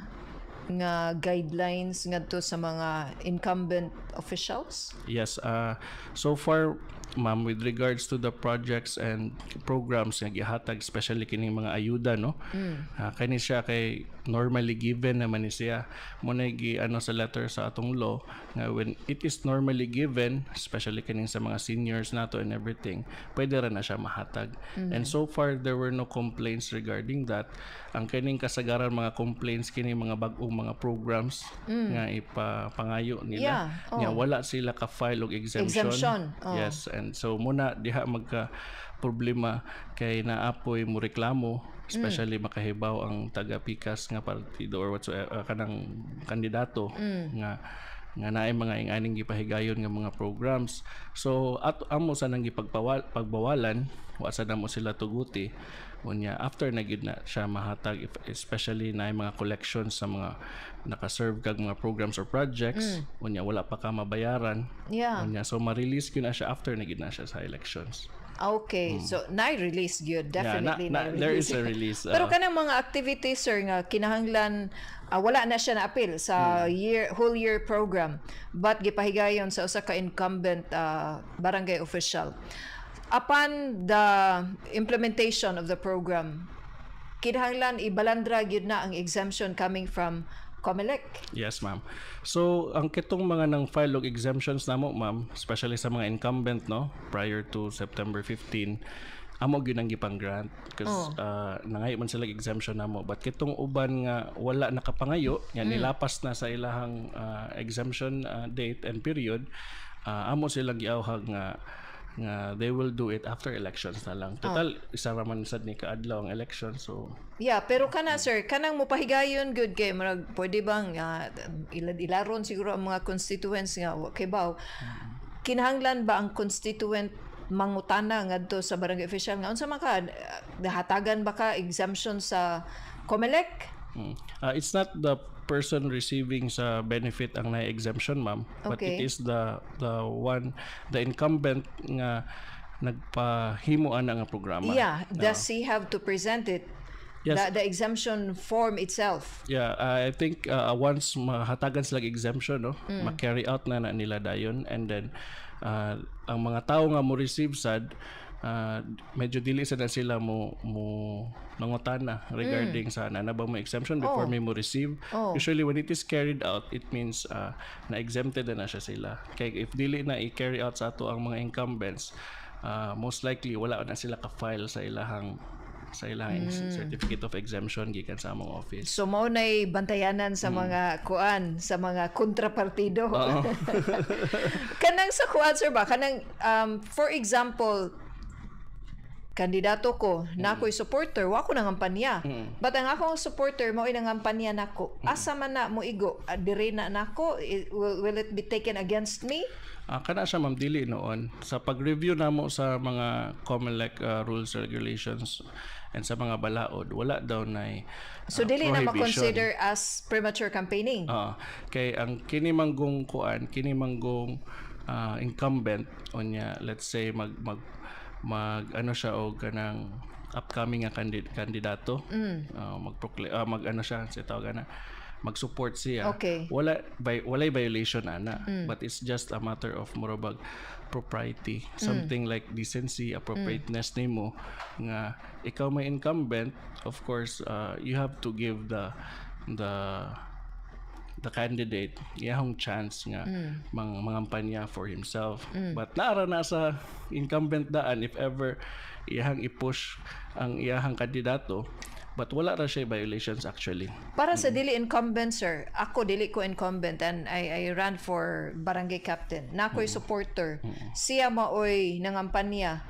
S2: nga guidelines ngadto sa mga incumbent officials?
S4: Yes, so far, ma'am, with regards to the projects and programs nga gihatag, especially kining mga ayuda, no? Kani siya kay normally given naman ni siya. Mao na gi ano sa letter sa atong law nga when it is normally given, especially kining sa mga seniors nato and everything, pwede ra na siya mahatag. And so far there were no complaints regarding that. Ang kining kasagaran mga complaints, kini mga bag-ong mga programs nga ipapangayo nila. Nga wala sila ka-file og exemption.
S2: Exemption, oh.
S4: Yes, and so mao na diha magka problema kay naapoy mo reklamo, especially makahibaw ang taga-pikas nga partido or whatsoever, kanang kandidato nga naay mga ing-aning gipahigayon nga mga programs. So at amo sa nang gipagpawal pagbawalan, wa sa namo sila tuguti. Unya after na gyud na siya mahatag if, especially na mga collections sa mga naka-serve kag mga programs or projects, unya wala pa ka mabayaran. Unya so ma-release gyud na siya after na gyud na siya sa elections.
S2: Okay. So, na-release gyud. Definitely
S4: Yeah, there
S2: na-release.
S4: is a release.
S2: Pero kanang mga activities, sir, nga kinahanglan wala na siya na-appeal sa year whole year program but gipahigayon sa usa ka incumbent barangay official. Upon the implementation of the program, kinahanglan ibalandra gyud na ang exemption coming from COMELEC.
S4: Yes, ma'am. So, ang kitong mga nang file og exemptions namo, ma'am, especially sa mga incumbent, no, prior to September 15, amo gyud ang gipang grant because nangayo man sila og exemption namo, but kitong uban nga wala nakapangayo nga nilapas na sa ilahang exemption date and period, amo silang giawhag nga they will do it after elections na lang. Total isa ra man sad ni kaadlaw ang election, so
S2: Yeah, pero kana, sir, kanang mopahigayon gud kay murag pwede bang ilaron siguro ang mga constituents nga wa kay baw. Kinahanglan ba ang constituent mangutana ngadto sa barangay official nga unsa man ka, hatagan ba ka exemption sa COMELEC?
S4: It's not the person receiving sa benefit ang na exemption, ma'am, but it is the one, the incumbent nga nagpahimo ana nga programa.
S2: Yeah, does he have to present it?
S4: Yes.
S2: The exemption form itself.
S4: Yeah, I think once mahatagan sila exemption, no, ma-carry out na nila dayon and then ang mga tao nga mo receive sad, medyo dili sad na sila mo nangutana regarding sa na ba mo exemption before may mo receive. Usually when it is carried out, it means na exempted na siya sila. Kay if dili na i-carry out sa ato ang mga incumbents, most likely wala na sila ka-file sa ilahang certificate of exemption gikan sa among office.
S2: So mao nay bantayanan sa mga kuan, sa mga kontrapartido. Kanang sa kuan, sir, ba kanang for example, kandidato ko, na ako'y supporter, wa ko nangampanya. But ang akong supporter mao nangampanya nako. Asa man na mo igo? Ah, dire na nako, will it be taken against me?
S4: Ah, kana siya, ma'am, dili noon. Sa pag-review namo sa mga COMELEC rules, regulations and sa mga balaod, wala daw na
S2: So dili na
S4: prohibition.
S2: ma-consider as premature campaigning.
S4: Ah, kay ang kini manggong kuan, kini manggong incumbent unya, let's say mag mag mag ano siya og kanang upcoming nga kandidato, mag mag ano siya sa tawag na mag-support siya. Wala by walay violation ana, but it's just a matter of murabag propriety, something like decency, appropriateness nimo nga ikaw may incumbent, of course you have to give the candidate iyahong chance nga mangampanya for himself. But naara na sa incumbent daan if ever iyahang i-push ang iyahang kandidato. But wala ra siya violations actually.
S2: Para sa dili incumbent, sir, ako dili ko incumbent and I ran for barangay captain. Na ako'y supporter. Siya maoy nangampanya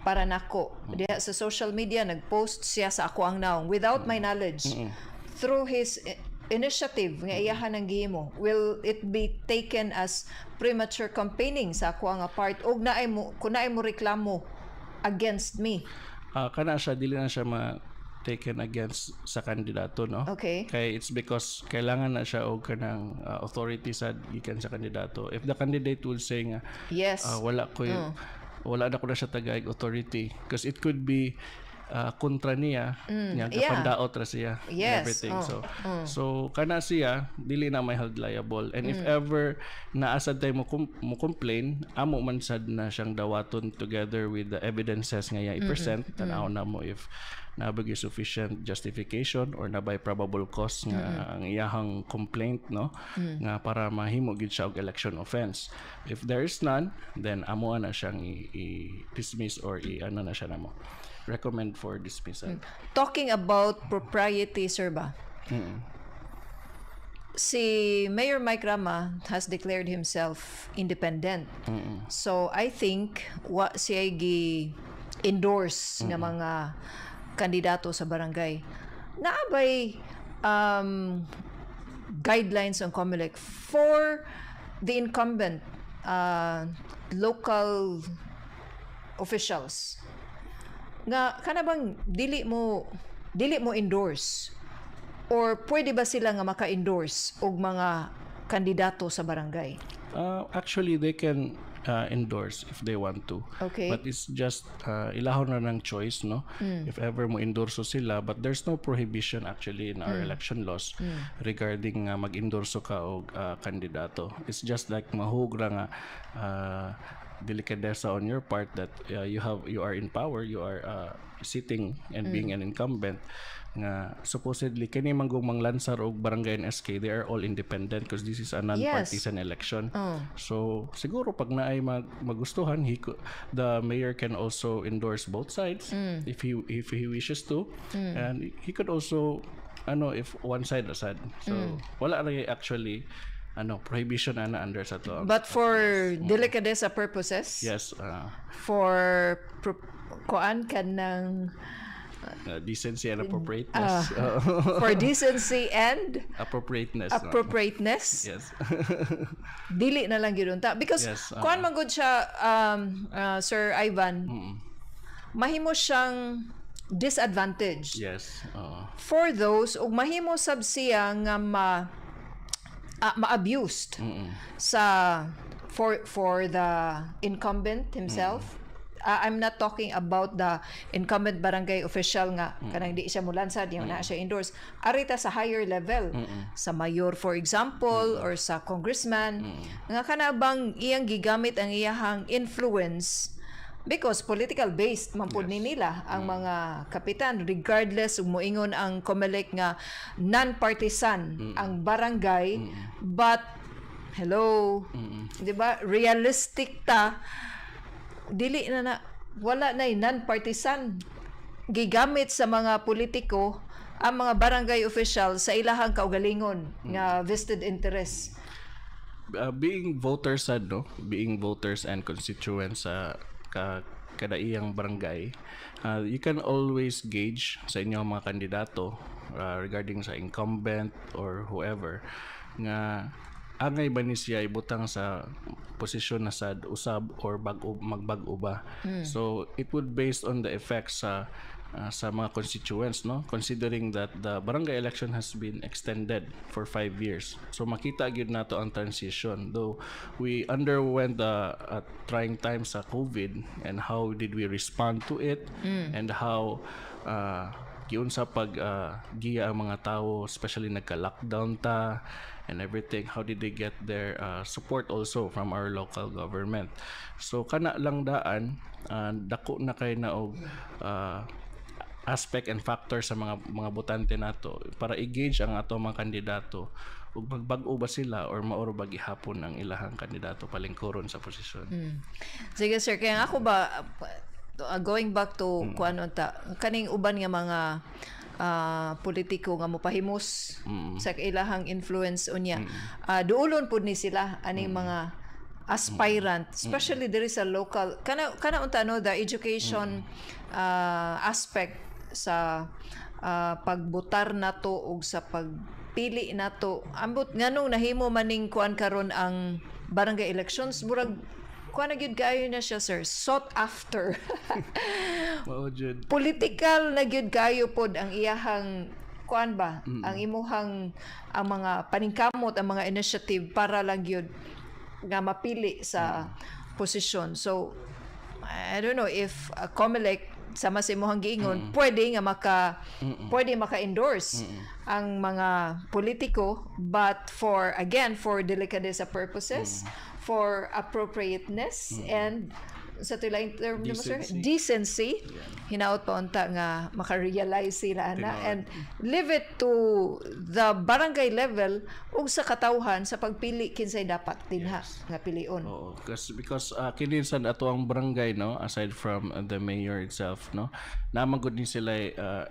S2: para nako. Diha sa social media nagpost siya sa ako ang naong without my knowledge. Through his initiative nga iyahan ang gihimo, will it be taken as premature campaigning sa ako nga part og naay mo kun naay mo reklamo against me?
S4: Kana siya, dili na siya ma taken against sa kandidato, no?
S2: Okay.
S4: Kay it's because kailangan na siya og kanang authority sa gikan sa kandidato. If the candidate will say nga wala ko wala na ko na siya tagay authority, because it could be kontra niya niya gapandaot ra siya and everything. So kana siya dili na may held liable, and if ever naa sad tay mo complain, amo man sad na siyang dawaton together with the evidences nga iya i-present. Tan-aw na mo if naa ba gyud sufficient justification or naa bay probable cause nga ang iyahang complaint, no, nga para mahimo gyud siya og election offense. If there is none, then amo na siyang i-dismiss or i ano na siya namo recommend for dismissal.
S2: Talking about propriety, sir ba? Si Mayor Mike Rama has declared himself independent. So I think wa siya gi endorse nga mga kandidato sa barangay. Naa bay guidelines ang COMELEC for the incumbent local officials nga kana bang dili mo endorse, or pwede ba sila nga maka-endorse og mga kandidato sa barangay?
S4: Actually, they can endorse if they want to. But it's just ilahon na ng choice, no? If ever mo endorso sila, but there's no prohibition actually in our election laws regarding mag-endorso ka og kandidato. It's just like mahug ra nga delikadesa on your part that you are in power, you are sitting and being an incumbent nga supposedly kini manggong manglansar og barangay NSK, they are all independent because this is a non-partisan election. So siguro pag naay magustuhan, the mayor can also endorse both sides if he wishes to, and he could also ano if one side aside. So wala ra actually ano prohibition ana under sa to.
S2: But for delicadeza purposes,
S4: Yes,
S2: for kuan kanang
S4: decency and appropriateness.
S2: For decency and
S4: appropriateness.
S2: Appropriateness,
S4: Yes.
S2: dili na lang gyud unta because kuan man gud siya, Sir Ivan, mahimo siyang disadvantage for those ug mahimo sab siya nga ma-abused sa for the incumbent himself. I'm not talking about the incumbent barangay official nga kanang di siya mulansad, yung na siya endorse. Ari ta sa higher level, sa mayor for example or sa congressman nga kana bang iyang gigamit ang iyahang influence because political based man pud ni nila ang mga kapitan, regardless ug moingon ang COMELEC nga non-partisan ang barangay. But hello, di ba, realistic ta, dili na na wala na non-partisan. Gigamit sa mga politiko ang mga barangay official sa ilahang kaugalingon nga vested interest.
S4: Being voters sad, no, being voters and constituents sa kada iyang barangay, you can always gauge sa inyong mga kandidato regarding sa incumbent or whoever nga angay ba ni siya ibutang sa posisyon na sad usab or bag-o, magbag-o ba. So it would based on the effects sa mga constituents, no, considering that the barangay election has been extended for 5 years. So makita gyud nato ang transition, though we underwent the trying times sa COVID and how did we respond to it and how giunsa pag giya ang mga tao, especially nagka-lockdown ta and everything, how did they get their support also from our local government. So kana lang daan, dako na kay na og aspect and factor sa mga botante nato para i-gauge ang ato mga kandidato ug magbag-o ba sila or maoro ba gihapon ang ilahang kandidato palingkuron sa posisyon.
S2: Sige sir, kaya ako ba, going back to kuan unta kaning uban nga mga politiko nga mopahimos sa ilahang influence unya. Duolon pud ni sila aning mga aspirant, especially there is a local kana unta, no, the education aspect sa pagbutar nato ug sa pagpili nato. Ambot nganong nahimo maning kuan karon ang barangay elections, murag kuan na gyud kaayo na siya, sir, sought after.
S4: Mao jud.
S2: Political na gyud kayo pod ang iyahang kuan ba, ang imuhang, ang mga paningkamot, ang mga initiative para lang gyud nga mapili sa posisyon. So I don't know if COMELEC, sama sa imuhang giingon, pwede maka-endorse ang mga politiko, but for, again, for delicadeza purposes, for appropriateness and sa tila term nimo, sir,
S4: decency.
S2: Decency, hinaot pa unta nga maka-realize sila ana and leave it to the barangay level ug sa katawhan sa pagpili kinsay dapat dinha nga pilion.
S4: Oo, because kini sa ato ang barangay, no, aside from the mayor itself, no, naa man gud ni sila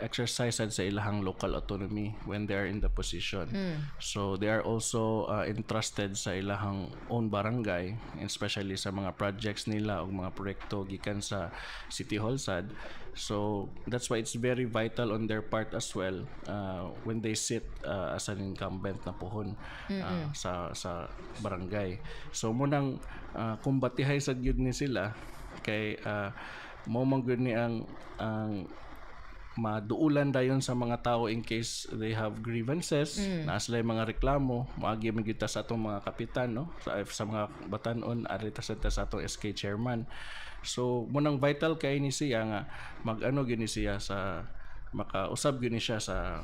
S4: exercise sad sa ilahang local autonomy when they are in the position. So they are also entrusted sa ilahang own barangay, especially sa mga projects nila o mga proyekto gikan sa City Hall sad. So that's why it's very vital on their part as well when they sit as an incumbent na puhon sa barangay. So mao nang kumbatihay sad gyud ni sila kay mao man gyud ni ang maduulan dayon sa mga tao in case they have grievances, naa sila mga reklamo, moagi man gyud ta sa atong mga kapitan, no, sa mga batan-on, ari ta sa atong SK chairman. So mao nang vital kay ni siya nga mag-ano gyud ni siya sa makausab gyud ni siya sa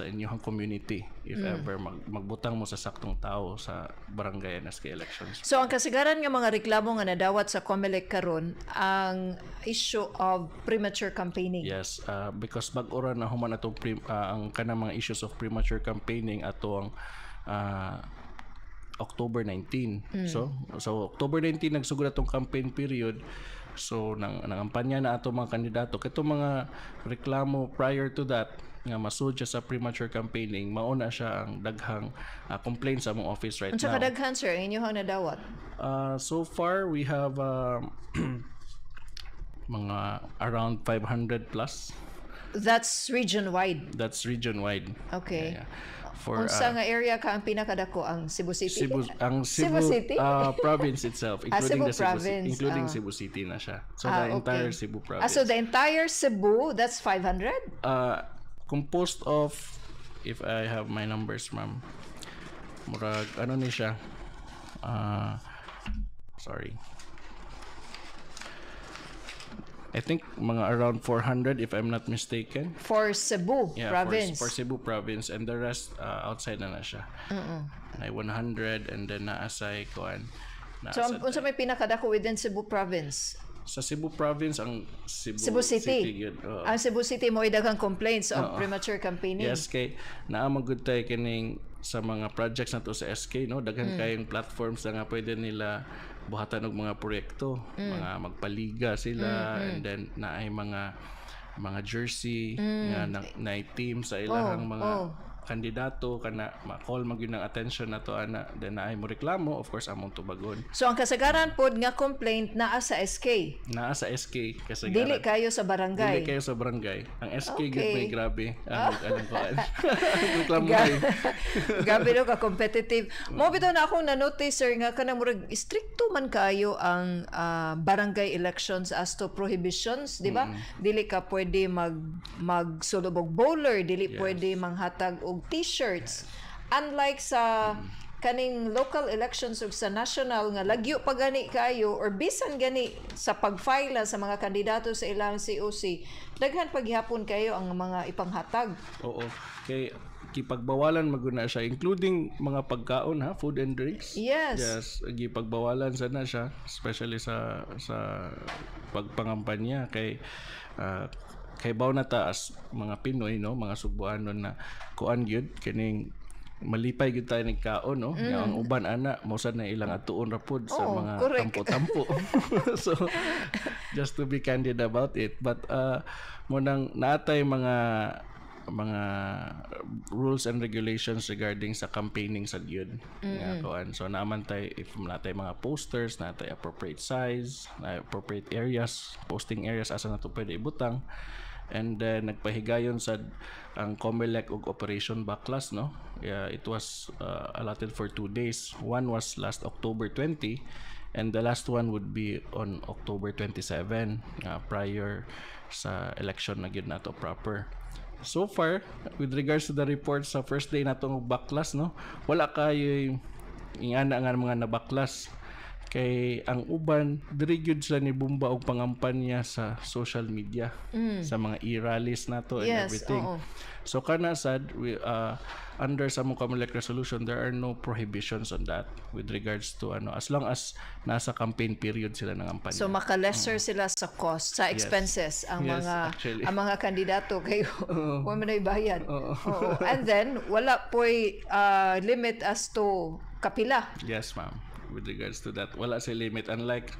S4: inyong community if ever magbutang mo sa saktong tao sa barangay and SK elections.
S2: So ang kasagaran nga mga reklamo nga nadawat sa COMELEC karon ang issue of premature campaigning.
S4: Yes, because bag-o ra na human atong ang kanang mga issues of premature campaigning ato ang October 19. So October 19 nagsugod atong campaign period. So nang nangampanya na ato mga kandidato. Kato mga reklamo prior to that nga masud siya sa premature campaigning, mao na siya ang daghang complaint sa among office right
S2: Unsa
S4: now.
S2: Kadaghan, sir, ang inyong nadawat?
S4: So far we have mga around 500 plus.
S2: That's region wide.
S4: That's region wide.
S2: Okay.
S4: Yeah. For
S2: Unsa nga area ka ang pinakadako, ang Cebu City?
S4: Cebu, ang
S2: Cebu
S4: Cebu,
S2: City?
S4: Province itself, including
S2: Cebu
S4: the Cebu City,
S2: province,
S4: including
S2: ah.
S4: Cebu City na siya. So the entire Cebu province.
S2: Ah, so the entire Cebu, that's 500?
S4: Composed of, if I have my numbers, ma'am, murag ano ni siya? Sorry. I think mga around 400, if I'm not mistaken.
S2: For Cebu
S4: Yeah,
S2: province.
S4: For Cebu province and the rest outside na na siya. Nay 100 and then naa say kuan.
S2: So, ang unsa may pinakadako within Cebu province?
S4: Sa Cebu province, ang Cebu,
S2: Cebu City.
S4: Gyud, oo.
S2: Ang Cebu City mo daghang complaints of premature campaigning.
S4: Yes, kay naa man gud tay kining sa mga projects nato sa SK, no, daghan kayong platforms na nga pwede nila buhatan og mga proyekto, mga magpaliga sila and then naay mga jersey nga na, naay team sa ilahang mga kandidato kana ma-call man gyud ng attention nato ana, then naay mo reklamo, of course among tubagon.
S2: So ang kasagaran pod nga complaint naa sa SK.
S4: Naa sa SK kasagaran.
S2: Dili kayo sa barangay.
S4: Dili kayo sa barangay. Ang SK gyud may grabe ang anong kuan. Reklamo kayo.
S2: Grabe no ka competitive. Mao bitaw na akong na-notice, sir, nga kanang murag stricto man kayo ang barangay elections as to prohibitions, di ba? Dili ka pwede magsulob og bowler, dili pwede manghatag og t-shirts. Unlike sa kaning local elections ug sa national nga lagyo pa gani kayo or bisan gani sa pag-file na sa mga kandidato sa ilang COC, daghan paghihapon kayo ang mga ipanghatag.
S4: Oo. Kay gipagbawalan man gud na siya, including mga pagkaon ha, food and drinks. Yes, gipagbawalan sa na siya, especially sa pagpangampanya kay kay baw na ta as mga Pinoy, no, mga Sugbuanon na kuan gyud kining malipay gyud tayo nagkaon, no, nga ang uban ana mao sad na ilang atuon ra pod sa
S2: Oo,
S4: mga
S2: correct.
S4: tampo-tampo. So just to be candid about it, but mao nang naatay mga mga rules and regulations regarding sa campaigning sa gyud nga kuan. So naaman tay, if natay mga posters, natay appropriate size, na appropriate areas, posting areas asa na to pwede ibutang. And then nagpahigayon sa ang COMELEC og Operation Baklas, no? Yeah, it was allotted for 2 days. One was last October 20 and the last one would be on October 27, prior sa election na gyud nato proper. So far, with regards to the report sa first day natong baklas, no, wala kayo ingana nga mga nabaklas kay ang uban diri gyud sila ni bumba og pangampanya sa social media, sa mga e-rallies nato and everything. So kana sad we under sa among COMELEC resolution, there are no prohibitions on that with regards to ano, as long as nasa campaign period sila ng kampanya.
S2: So maka-lesser sila sa cost, sa expenses ang
S4: Yes,
S2: mga
S4: actually.
S2: ang mga kandidato kay wa man ay bayad. Oo. And then wala poy limit as to kapila.
S4: Yes, ma'am. With regards to that, wala sa limit. Unlike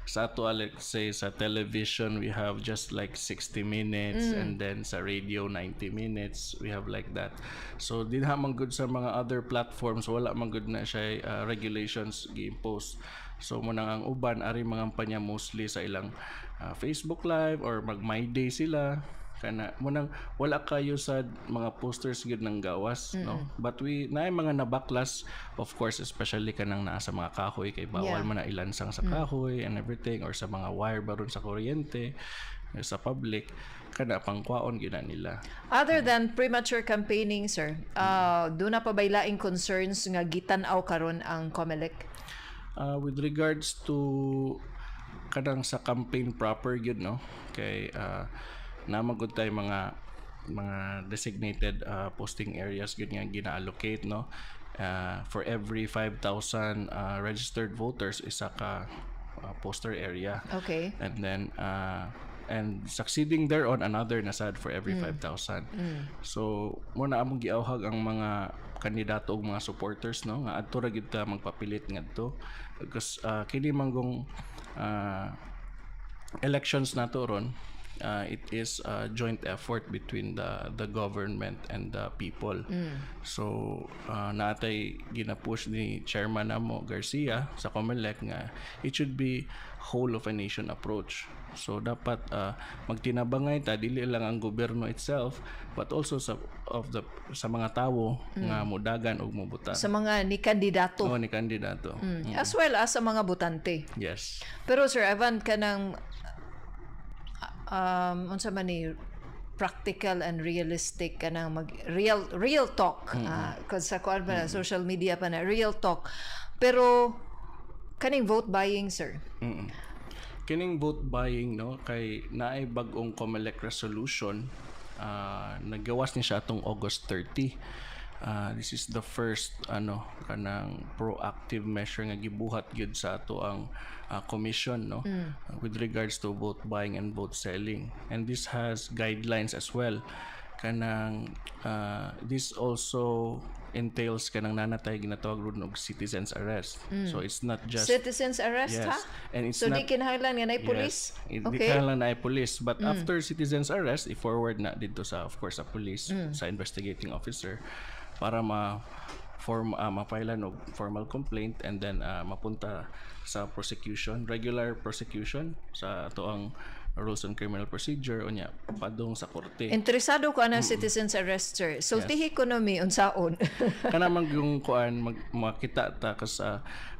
S4: sa ato, let's say sa television, we have just like 60 minutes and then sa radio 90 minutes, we have like that. So di na man good sa mga other platforms, wala man good na siya regulations gi-impose. So mo nang ang uban ari mga kampanya mostly sa ilang Facebook Live or mag My Day sila kana mo nang wala kayo sa mga posters gyud ng gawas, no? But we naay mga nabaklas, of course, especially kanang naa sa mga kahoy kay bawal man na ilansang sa kahoy and everything or sa mga wire baron sa kuryente sa public, kana pangkwaon gyud na nila.
S2: Other than premature campaigning, sir, duna pa bay laing concerns nga gitan-aw karon ang COMELEC?
S4: With regards to kanang sa campaign proper gyud, no, kay naa gud tay mga designated posting areas gyud nga gina-allocate, no, for every 5,000 registered voters, isa ka poster area. And then and succeeding thereon, another na sad for every 5,000. So mo na among giawhag ang mga kandidato ug mga supporters, no, nga adto ra gyud ta magpapilit ngadto because kini manggong elections nato ron, it is a joint effort between the government and the people. So naatay gina-push ni chairman namo Garcia sa COMELEC nga it should be whole of a nation approach. So dapat magtinabangay ta, dili lang ang gobyerno itself but also sa of the sa mga tawo nga mudagan og mubuta.
S2: Sa mga ni kandidato.
S4: Oo, ni kandidato.
S2: As well as sa mga botante.
S4: Yes.
S2: Pero Sir Evan, kanang unsa man ni practical and realistic, kanang mag real real talk, cause sa kuan pa na, social media pa na real talk, pero kaning vote buying, sir?
S4: Kining vote buying, no, kay naay bag-ong COMELEC resolution, nagawas ni siya atong August 30. This is the first ano, kanang proactive measure nga gibuhat gyud sa ato ang commission, no, with regards to vote buying and vote selling, and this has guidelines as well. Kanang this also entails kanang nanatay ginatawag ron og citizens arrest. So it's not just
S2: Citizens arrest?
S4: Yes.
S2: Ha?
S4: And it's
S2: So
S4: not
S2: di kinahanglan nga naay police?
S4: Yes. Di kinahanglan naay police. But after citizens arrest, i-forward na dito sa, of course, sa police, sa investigating officer para ma form ma-file og formal complaint and then mapunta sa prosecution, regular prosecution sa ato ang Rules on Criminal Procedure, unya padung sa korte.
S2: Interesado ko ana citizens arrest, sir. Sultihi ko no mi unsaon.
S4: Kana man yung kuan mag, makita ta kas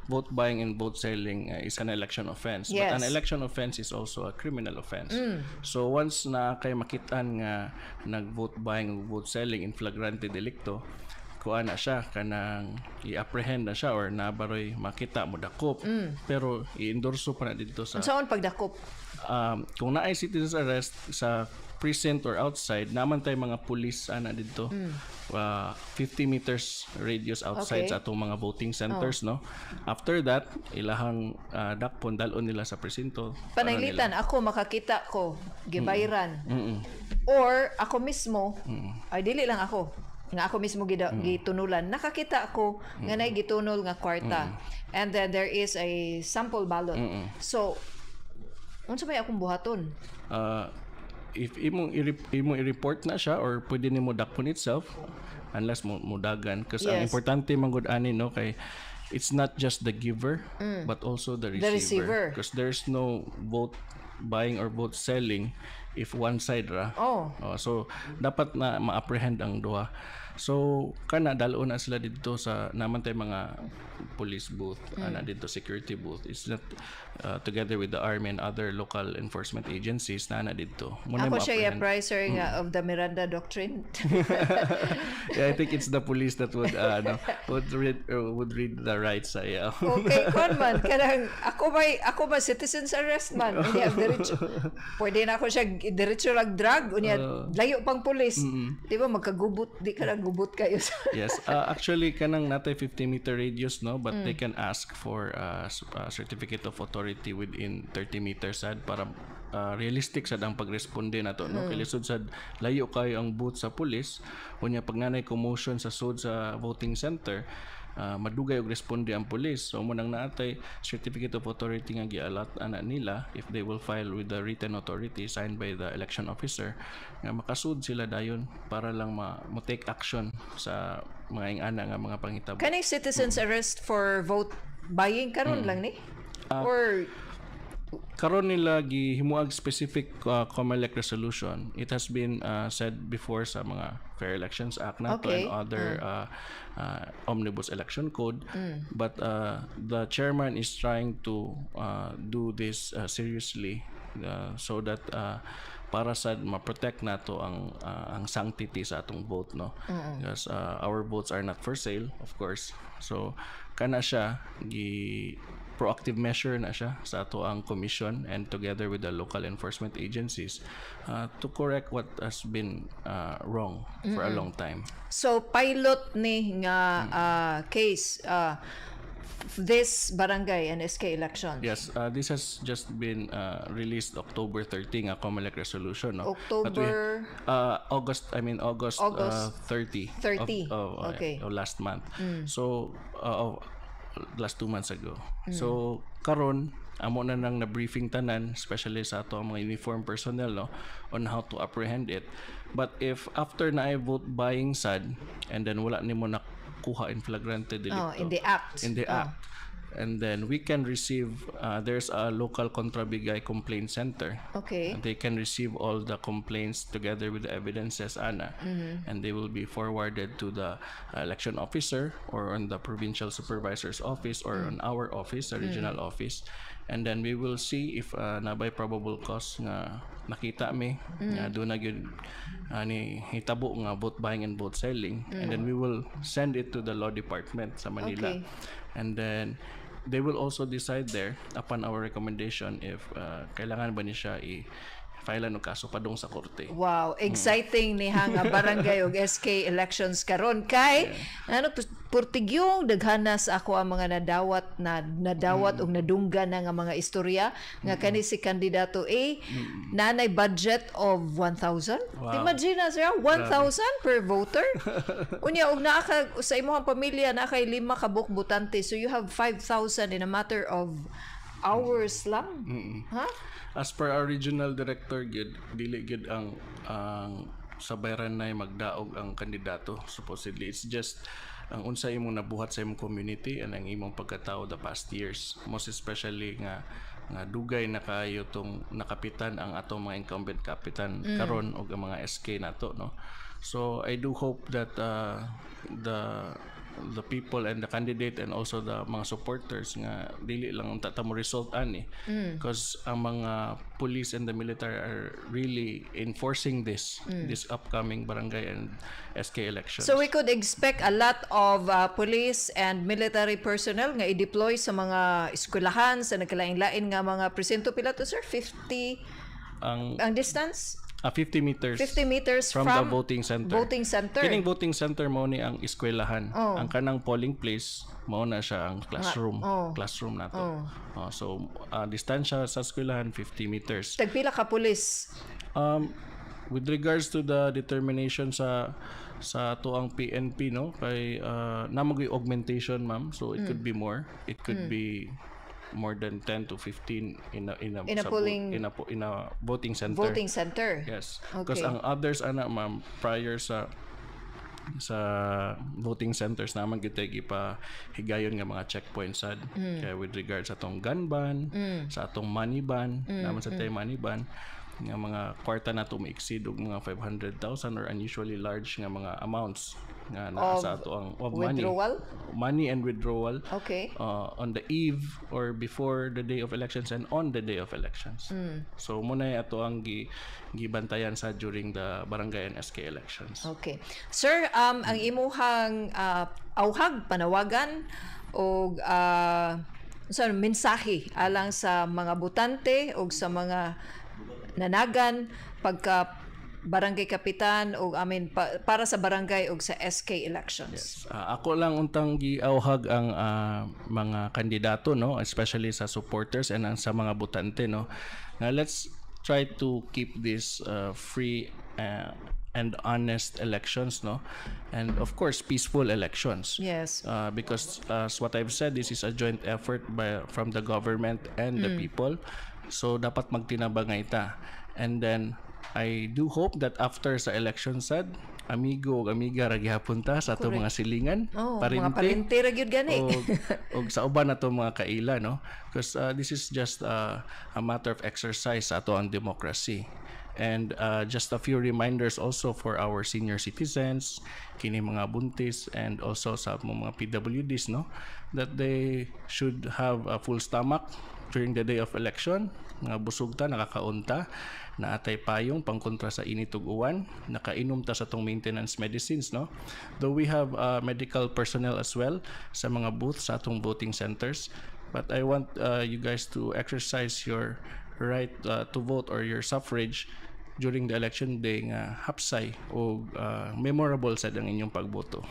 S4: vote buying and vote selling is an election offense, but an election offense is also a criminal offense. So once na kay makitaan nga nag vote buying ug vote selling in flagrante delicto, kuan na siya, kanang i-apprehend na siya or nabaroy makita mo dakop, pero i-endorso pa na dito sa
S2: Unsaon pagdakop?
S4: Kung naay citizens arrest sa precinct or outside, naman tay mga police ana dito. 50 meters radius outside sa atong mga voting centers, no. After that, ilahang dakpon, dalon nila sa presinto. Ano
S2: Pananglitan ako makakita ko gibayran. Or ako mismo, ay dili lang ako nga ako mismo gitunulan. Nakakita ako nga naay gitunol nga kwarta. And then there is a sample ballot. So unsa may akong buhaton?
S4: If imong i-report na siya or pwede nimo dakpon itself unless mo mudagan, kasi ang importante man gud ani, no, kay it's not just the giver but also the
S2: The
S4: receiver,
S2: receiver.
S4: because there's no vote buying or vote selling if one side ra. Oh, so dapat na ma-apprehend ang duha. So kana dal-on na sila didto sa naman tay mga police booth, ana didto security booth. It's not together with the army and other local enforcement agencies na ana didto. Muna
S2: Ako siya
S4: ma-apprehend.
S2: i-apprise, sir, nga of the Miranda Doctrine.
S4: Yeah, I think it's the police that would no, would read the rights sa iya.
S2: Okay, kon man kanang ako ba citizens arrest man. Unya diretso pwede na ako siya diretso rag drug, unya layo pang pulis. Di ba magkagubot, di ka na gubot kayo sa
S4: Yes, actually kanang natay 50-meter radius, no, but they can ask for certificate of authority within 30 meters sad para realistic sad ang pagresponde nato, no, kay lisod sad layo kayo ang booth sa pulis, unya pag nanay commotion sa sud sa voting center, madugay og responde ang pulis. So mo nang naatay certificate of authority nga gialat ana nila if they will file with the written authority signed by the election officer nga makasud sila dayon para lang ma, mo take action sa mga ingana nga mga panghitabo.
S2: Kaning citizens arrest for vote buying, karon lang ni? Or
S4: Karon nila gihimuag specific COMELEC resolution. It has been said before sa mga Fair Elections Act na to and other omnibus election code. But the chairman is trying to do this seriously so that para sa ma-protect nato ang sanctity sa atong vote, no, because our votes are not for sale, of course. So kana siya gi proactive measure na siya sa ato ang commission and together with the local enforcement agencies to correct what has been wrong for a long time.
S2: So pilot ni nga case this barangay and SK elections.
S4: Yes, this has just been released October 30 nga COMELEC resolution, no? But
S2: October
S4: August, I mean August,
S2: August
S4: 30
S2: 30.
S4: of of last month. So of last 2 months ago. So karon amo na nang na-briefing tanan, especially sa ato ang mga uniform personnel, no, on how to apprehend it. But if after na ay vote buying sad and then wala nimo nakuha in flagrante delicto
S2: Oh, in the act.
S4: In the act. And then we can receive, there's a local kontrabigay complaint center. And they can receive all the complaints together with the evidences, ana, and they will be forwarded to the election officer or on the provincial supervisor's office or on our office, the regional office. And then we will see if nabay probable cause nga nakita mi nga doon na gyud ni hitabo nga vote buying and vote selling, and then we will send it to the law department sa Manila. And then they will also decide there upon our recommendation if kailangan ba ni siya i file og kaso padung sa korte.
S2: Wow, exciting ni ha nga barangay ug SK elections karon kay ano purtigyong daghana sa ako ang mga nadawat na nadawat ug nadunggan na nga mga istorya nga kani si kandidato A nanay budget of 1,000. Imagine na, sir, 1,000 per voter. Unya og naa ka sa imong pamilya naa kay lima ka buok botante, so you have 5,000 in a matter of hours lang. Ha?
S4: As per our regional director gyud, dili gyud ang sa bayran na magdaog ang kandidato supposedly. It's just ang unsa imong nabuhat sa imong community and ang imong pagkatao the past years, most especially nga dugay na kayo tong nakapitan ang atong mga incumbent kapitan karon og ang mga SK nato, no. So I do hope that the people and the candidate and also the mga supporters nga dili lang unta ta mo result ani, because ang mga police and the military are really enforcing this upcoming barangay and SK elections.
S2: So we could expect a lot of police and military personnel nga i-deploy sa mga eskwelahan, sa nagkalain-lain nga mga presinto. Pila to, sir? 50
S4: Ang
S2: ang distance?
S4: 50 meters.
S2: 50 meters
S4: from
S2: from
S4: the voting center.
S2: Voting center.
S4: Kining voting center mao ni ang eskwelahan.
S2: Oh.
S4: Ang kanang polling place mao na siya ang classroom.
S2: Oh.
S4: Classroom nato. Oh, so distansya sa eskwelahan 50 meters.
S2: Tagpila ka pulis?
S4: With regards to the determination sa atoang PNP, no, kay naa magoy augmentation, ma'am, so it could be more, it could be more than 10 to 15 in a
S2: In a
S4: sa vo-
S2: polling-
S4: in a voting center.
S2: Voting center.
S4: Yes. Because
S2: Okay.
S4: ang others ana, ma'am, prior sa voting centers naman kita ipa higayon nga mga checkpoints sad kaya with regards sa atong gun ban, sa atong money ban naman, sa tay money ban nga mga kwarta na to exceed og mga 500,000 or unusually large nga mga amounts nga naa
S2: Of
S4: sa ato ang of money.
S2: Withdrawal?
S4: Money and withdrawal on the eve or before the day of elections and on the day of elections. So mao na ato ang gibantayan sa during the barangay and SK elections.
S2: Okay. Sir, ang imuhang auhag, panawagan o sa mensahe alang sa mga botante o sa mga nanagan pagka barangay kapitan o, I mean, para sa barangay o sa SK elections.
S4: Ako lang untang giauhag ang mga kandidato, no, especially sa supporters and ang sa mga botante, no, nga let's try to keep this free and honest elections, no, and of course peaceful elections. Because as what I've said, this is a joint effort by from the government and the people. So dapat magtinabangay ta. And then I do hope that after sa election sad, amigo ug amiga ra gihapon ta sa ato mga silingan,
S2: Oh, mga parente ra gyud gani.
S4: Og sa uban nato mga kaila, no, because this is just a matter of exercise sa ato ang democracy. And just a few reminders also for our senior citizens, kini mga buntis, and also sa mga PWDs, no, that they should have a full stomach during the day of election, nga busog ta, nakakaon ta, naatay payong pangkontra sa init ug uwan, nakainom ta sa tong maintenance medicines, no, though we have medical personnel as well sa mga booths sa atong voting centers. But I want you guys to exercise your right to vote or your suffrage during the election day nga hapsay o memorable sad ang inyong pagboto.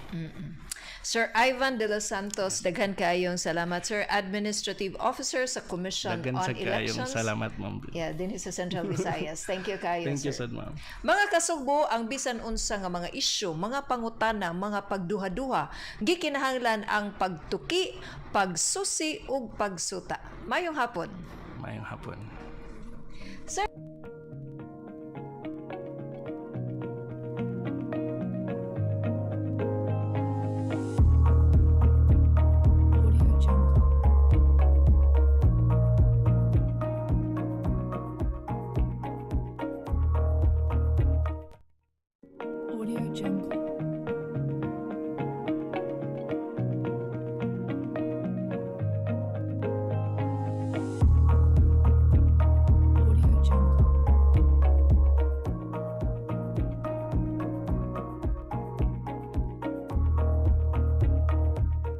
S2: Sir Ivan de los Santos, daghan kaayong salamat, sir. Administrative Officer sa Commission
S4: Daghan
S2: on
S4: sa kaayong
S2: Elections.
S4: salamat, ma'am.
S2: Yeah, din sa Central Visayas. Thank you kayo,
S4: Thank you
S2: sir.
S4: sad, ma'am.
S2: Mga kasugbo, ang bisan unsa nga mga isyu, mga pangutana, mga pagduha-duha, gikinahanglan ang pagtuki, pagsusi ug pagsuta. Mayong hapon.
S4: Mayong hapon.